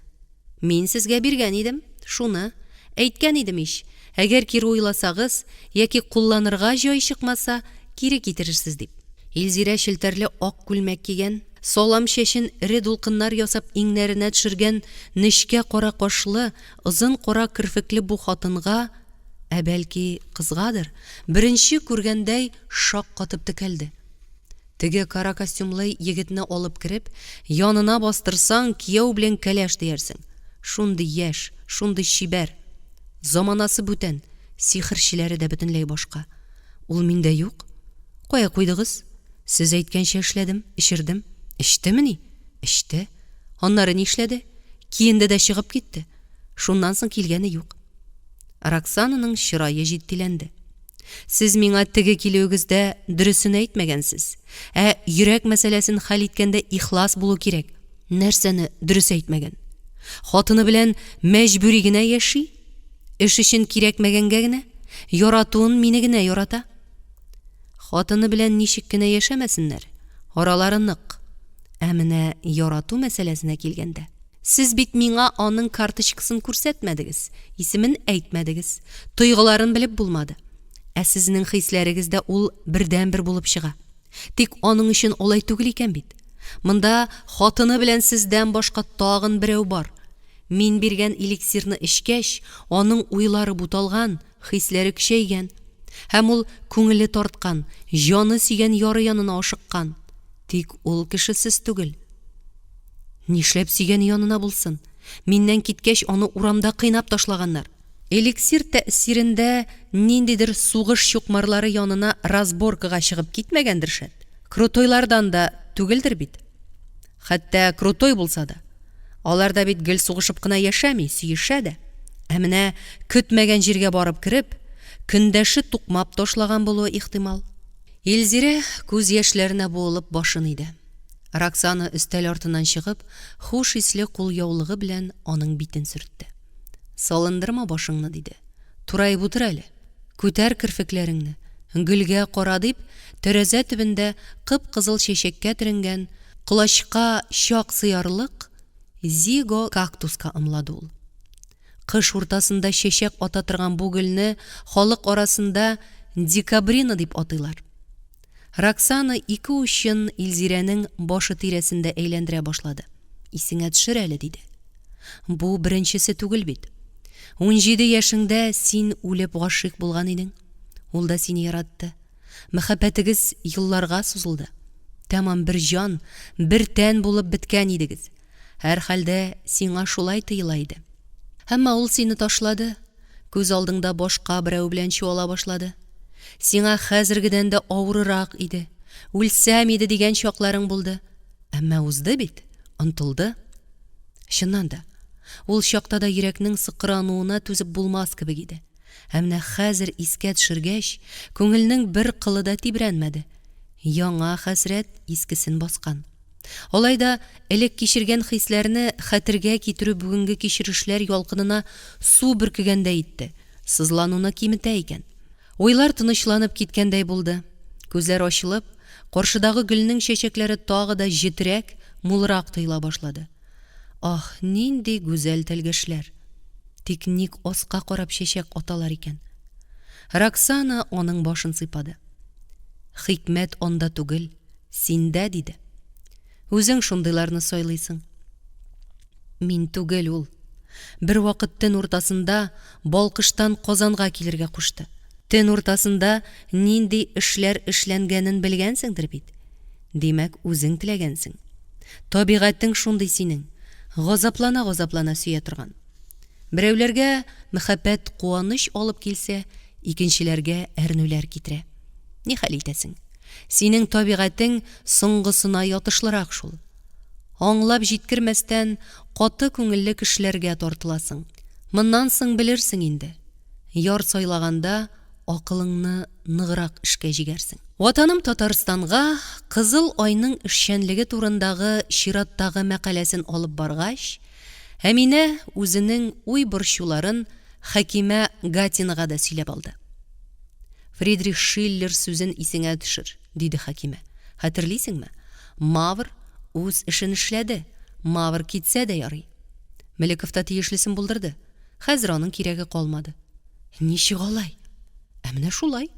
Мин сезгә биргән идем, шуны. Әйткән идем ич, әгәр кире уйласагыз яки кулланырга җай чыкмаса, кире китерерсез дип. Илзирә челтәрле ак күлмәк кигән, салам чәчен эре дулкыннар ясап иңнәренә төшергән нечкә кара кашлы, озын кара керфекле бу хатынга Ә бәлки, кызгадыр, беренче күргәндәй шаккатып текәлде. Теге кара костюмлы егетне алып кереп, янына бастырсаң, кияү белән кәләш диярсең. Шундый яшь, шундый чибәр. Заманасы бүтән, сихерчеләре дә бөтенләй башка. Ул миндә юк. Кая куйдыгыз? Сез әйткәнчә эшләдем, эчердем. Эчтемени? Эчте. Аннары нишләде? Киенде дә чыгып китте. Шуннан соң килгәне юк. Роксананың чырае җитдиләнде. Сез миңа теге килүегездә дөресен әйтмәгәнсез. Ә йөрәк мәсьәләсен хәл иткәндә ихлас булу кирәк. Нәрсәне дөрес әйтмәгән? Хатыны белән мәҗбүри генә яши? Эш өчен кирәкмәгәнгә генә? Яратуын мине генә ярата. Хатыны белән ничек кенә яшәмәсеннәр, аралары нык. Ә менә ярату мәсьәләсенә килгәндә. Сез бит миңа аның карточкасын күрсәтмәдегез, исемен әйтмәдегез, тойгыларын белеп булмады. Ә сезнең хисләрегездә ул бердәнбер булып чыга. Тик аның өчен алай түгел икән бит. Монда хатыны белән сездән башка тагын берәү бар. Мин биргән эликсирны эчкәч, аның уйлары буталган, хисләре көчәйгән. Һәм ул күңеле тарткан, җаны сөйгән яры янына ашыккан. Тик ул кеше сез түгел. Нишләп сөйгәне янына булсын? Миннән киткәч, аны урамда кыйнап ташлаганнар. Эликсир тәэсирендә ниндидер сугыш чукмарлары янына разборкага чыгып китмәгәндер, шәт. Крутойлардан да түгелдер бит? Хәтта крутой булса да. Алар да бит гел сугышып кына яшәми, сөешә дә. Ә менә көтмәгән җиргә барып кереп, көндәше тукмап ташлаган булуы ихтимал. Илзирә күз яшьләренә буылып башын иде. Роксана өстәл артыннан чыгып, хуш исле кулъяулыгы белән аның битен сөртте. Салындырма башыңны, диде. Тураеп утыр әле. Күтәр керфекләреңне. Гөлгә кара, дип, тәрәзә төбендә кып-кызыл чәчәккә төренгән, колачка чак сыярлык зиго-кактуска ымлады ул. Кыш уртасында чәчәк ата торган бу гөлне халык арасында декабрина дип атыйлар. Роксана ике учын Илзирәнең башы тирәсендә әйләндерә башлады. Исеңә төшер әле, диде. Бу беренчесе түгел бит. 17 яшеңдә син үлеп гашыйк булган идең. Ул да сине яратты. Мәхәббәтегез елларга сузылды. Тәмам бер җан, бер тән булып беткән идегез. Һәрхәлдә, сиңа шулай тоела иде. Әмма ул сине ташлады, күз алдыңда башка берәү белән чуала башлады. Сиңа хәзергедән дә авырырак иде, үлсәм иде дигән чакларың булды. Әмма узды бит, онтылды. Чыннан да, ул чакта да йөрәкнең сыкрануына түзеп булмас кебек иде. Ә менә хәзер искә төшергәч, күңелнең бер кылы да тибрәнмәде. Яңа хәсрәт искесен баскан. Алай да элек кичергән хисләрне хәтергә китерү бүгенге кичерешләр ялкынына су бөркегәндәй итте, сызлануны киметә икән. Уйлар тынычланып киткәндәй булды. Күзләр ачылып, каршыдагы гөлнең чәчәкләре тагы да җетерәк, мулрак тоела башлады. Аһ, нинди гүзәл тәлгәшләр! Тик ник аска карап чәчәк аталар икән? Роксана аның башын сыйпады. Хикмәт анда түгел, Синдә, диде. Үзең шундыйларны сайлыйсың. Мин түгел ул. Бервакыт төн уртасында Балкыштан Казанга килергә кушты. Төн уртасында нинди эшләр эшләнгәнен белгәнсеңдер бит? Димәк, үзең теләгәнсең. Табигатең шундый синең, газаплана-газаплана сөя торган. Берәүләргә мәхәббәт куаныч алып килсә, икенчеләргә әрнүләр китерә. Нихәл итәсең? Синең табигатең соңгысына ятышлырак шул. Аңлап җиткермәстән, каты күңелле кешеләргә тартыласың. Моннан соң белерсең инде, яр сайлаганда акылыңны ныграк эшкә җигәрсең. Ватаным Татарстанга Кызыл айның эшчәнлеге турындагы чираттагы мәкаләсен алып баргач, Әминә үзенең уй-борчуларын Хәкимә Гатинага да сөйләп алды. Фридрих Шиллер сүзен исеңә төшер, диде Хәкимә. Хәтерлисеңме? Мавр үз эшен эшләде, Мавр китсә дә ярый. Мөлеков та тиешлесен булдырды. Хәзер аның кирәге калмады. Ничек алай? Ә менә шулай.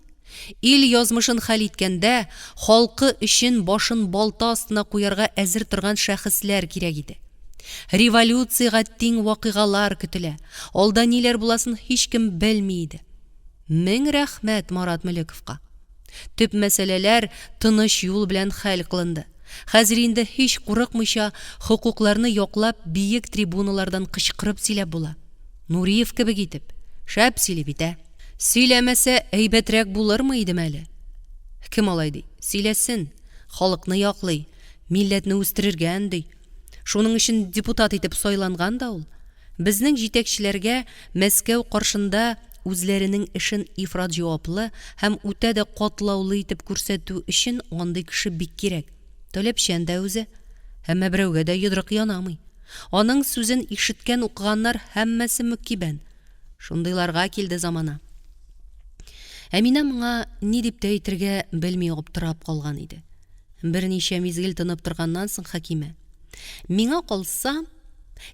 Ил язмышын хәл иткәндә, халкы өчен башын балта астына куярга әзер торган шәхесләр кирәк иде. Революциягә тиң вакыйгалар көтелә, алда ниләр буласын һичкем белми иде. Мең рәхмәт Марат Мөлековка. Төп мәсьәләләр тыныч юл белән хәл кылынды. Хәзер инде һич курыкмыйча хокукларны яклап биек трибуналардан кычкырып сөйләп була. Нуриев кебек итеп. Шәп сөйли бит, ә! Сөйләмәсә, әйбәтрәк булырмы идеме әле? Кем алай ди? Сөйләсен! Халыкны яклый, милләтне үстерергә өнди. Шуның өчен депутат итеп сайланган да ул. Безнең җитәкчеләргә Мәскәү каршында үзләренең эшен ифрат җаваплы һәм үтә дә катлаулы итеп күрсәтү өчен андый кеше бик кирәк. Таләпчән дә үзе. Әмма берәүгә дә йодрык янамый. Аның сүзен ишеткән-укыганнар һәммәсе мөккибән. Шундыйларга килде замана. Әминә моңа ни дип тә әйтергә белми аптырап калган иде. Берничә мизгел тынып торганнан соң Хәкимә. Миңа калса,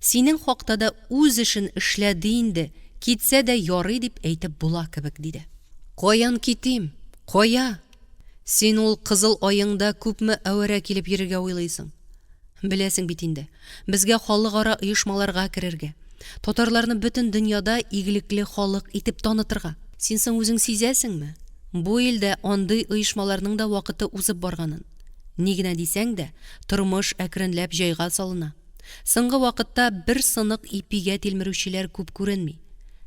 синең хакта да үз эшен эшләде инде, китсә дә ярый дип әйтеп була кебек, диде. Каян китим? Кая? Син ул кызыл аеңда күпме әвәрә килеп йөрергә уйлыйсың? Беләсең бит инде, безгә халыкара оешмаларга керергә, татарларны бөтен дөньяда игелекле халык итеп танытырга. Син соң үзең сизәсеңме, бу илдә андый оешмаларның да вакыты узып барганын? Ни генә дисәң дә, тормыш әкренләп җайга салына. Соңгы вакытта бер сынык ипигә тилмерүчеләр күп күренми.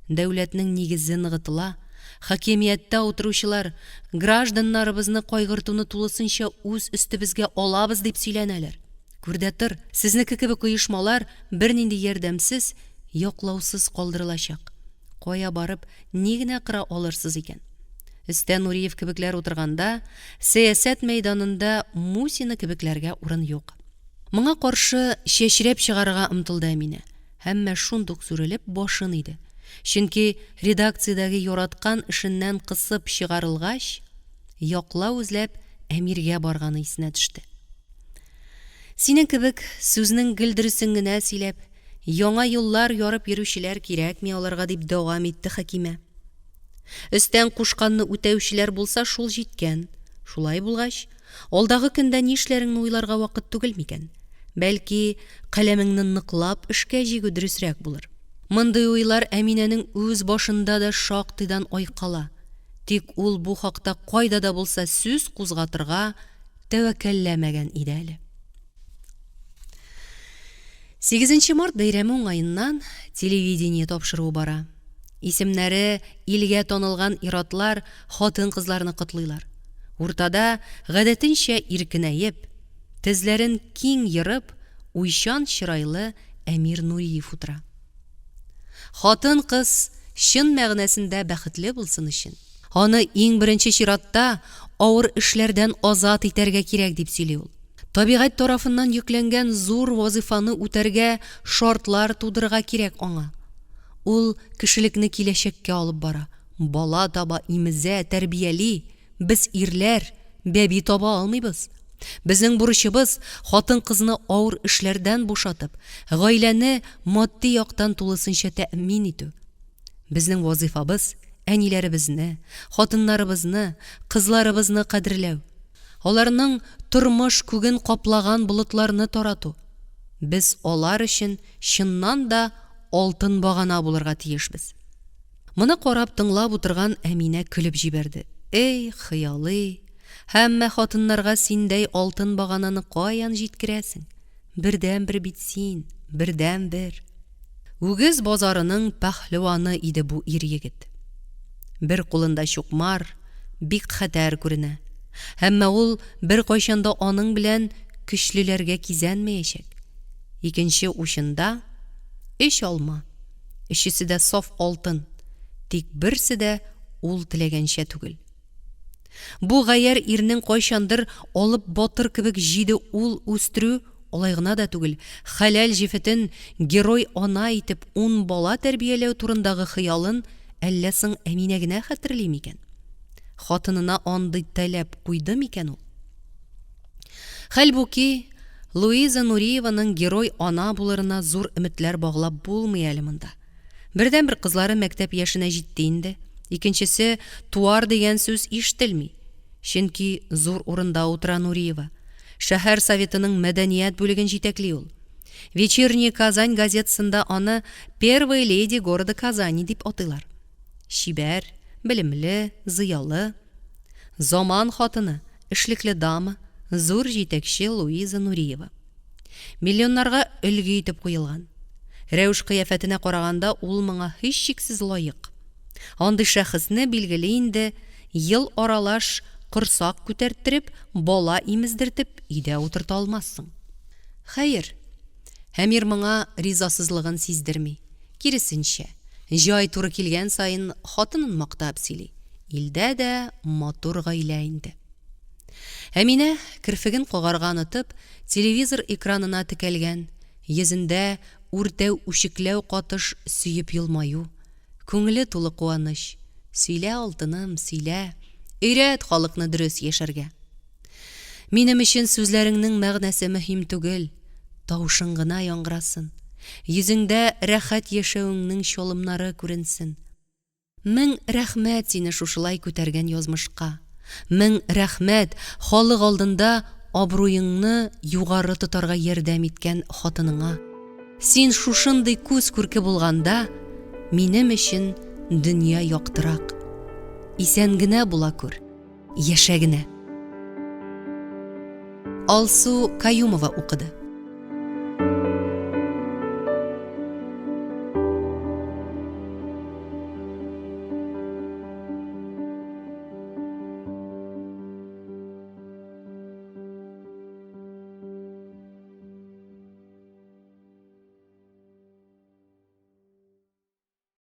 Дәүләтнең нигезе ныгытыла, хакимияттә утыручылар, гражданнарыбызны кайгыртуны тулысынча үз өстебезгә алабыз дип сөйләнәләр. Күр дә тор, сезнеке кебек оешмалар бернинди ярдәмсез, яклаусыз калдырылачак. Кая барып, ни генә кыра алырсыз икән? Өстә Нуриев кебекләр утырганда, сәясәт мәйданында Мусина кебекләргә урын юк. Моңа каршы чәчрәп чыгарырга омтылды Әминә, әмма шундук сүрелеп башын иде. Чөнки редакциядәге яраткан эшеннән кысып чыгарылгач, яклау эзләп Әмиргә барганы исенә төште. Синең кебек сүзнең гел дөресен генә сөйләп, яңа юллар ярып йөрүчеләр кирәкми аларга, дип дәвам итте Хәкимә. Өстән кушканны үтәүчеләр булса, шул җиткән. Шулай булгач, алдагы көндә нишләреңне уйларга вакыт түгел микән? Бәлки, каләмеңне ныклап эшкә җигү дөресрәк булыр. Мондый уйлар Әминәнең үз башында да шактыйдан айкала. Тик ул бу хакта кайда да булса сүз кузгатырга тәвәккәлләмәгән иде әле. Сигезенче март бәйрәме уңаеннан телевидение тапшыруы бара. Исемнәре илгә танылган ир-атлар хатын-кызларны котлыйлар. Уртада, гадәтенчә иркенәеп, тезләрен киң ерып, уйчан чырайлы Әмир Нуриев утыра. Хатын-кыз чын мәгънәсендә бәхетле булсын өчен, аны иң беренче чиратта авыр эшләрдән азат итәргә кирәк, дип сөйли ул. Табигать тарафыннан йөкләнгән зур вазыйфаны үтәргә шартлар тудырырга кирәк аңа. Ул кешелекне киләчәккә алып бара, бала таба, имезә, тәрбияли. Без, ирләр, бәби таба алмыйбыз. Безнең бурычыбыз, хатын-кызны авыр эшләрдән бушатып, гаиләне матди яктан тулысынча тәэмин итү. Безнең вазыйфабыз, әниләребезне, хатыннарыбызны, кызларыбызны кадерләү. Аларның тормыш күген каплаган болытларны тарату. Без алар өчен чыннан да алтын багана булырга тиешбез. Моны карап тыңлап утырган Әминә көлеп җибәрде. Эй, хыялый! Һәммә хатыннарга синдәй алтын багананы каян җиткерәсең? Бердәнбер бит син, бердәнбер! Үгез базарының пәһлеваны иде бу ир-егет. Бер кулында чукмар, бик хәтәр күренә. Әмма ул беркайчан да аның белән көчлеләргә кизәнмәячәк. Икенче учында, өч алма. Өчесе дә саф алтын, тик берсе дә ул теләгәнчә түгел. Бу гаярь ирнең кайчандыр Алып батыр кебек җиде ул үстерү, алай гына да түгел, хәләл җефетен герой ана итеп ун бала тәрбияләү турындагы хыялын әллә соң Әминә генә хәтерли микән? Хатынына андый таләп куйды микән ул? Хәлбуки, Луиза Нуриеваның герой ана булырына зур өметләр баглап булмый әле монда. Бердәнбер кызлары мәктәп яшенә җитте инде, икенчесе туар дигән сүз ишетелми. Чөнки зур урында утыра Нуриева. Шәһәр советының мәдәният бүлеген җитәкли ул. Вечерняя Казань газетасында аны Первая леди города Казани дип атыйлар. Чибәр, Белемле, зыялы. Заман хатыны, эшлекле дама, зур җитәкче Луиза Нуриева. Миллионнарга өлге итеп куелган. Рәвеш-кыяфәтенә караганда, ул моңа һичшиксез лаек. Андый шәхесне, билгеле инде, ел аралаш корсак күтәрттереп, бала имездертеп өйдә утырта алмассың. Хәер, Әмир моңа ризасызлыгын сиздерми. Киресенчә, җай туры килгән саен хатынын мактап сөйли. Илдә дә матур гаилә инде. Әминә, керфеген кагарга онытып, телевизор экранына текәлгән, йөзендә үртәү-үчекләү катыш сөеп елмаю, күңеле тулы куаныч, Сөйлә, алтыным, сөйлә, өйрәт халыкны дөрес яшәргә. Минем өчен сүзләреңнең мәгънәсе мөһим түгел, тавышың гына яңгырасын, йөзеңдә рәхәт яшәвеңнең чалымнары күренсен. Мең рәхмәт сине шушылай күтәргән язмышка! Мең рәхмәт халык алдында абруеңны югары тотарга ярдәм иткән хатыныңа! Син шушындый күз күрке булганда, минем өчен дөнья яктырак. Исән генә була күр, яшә генә! Алсу Каюмова укыды.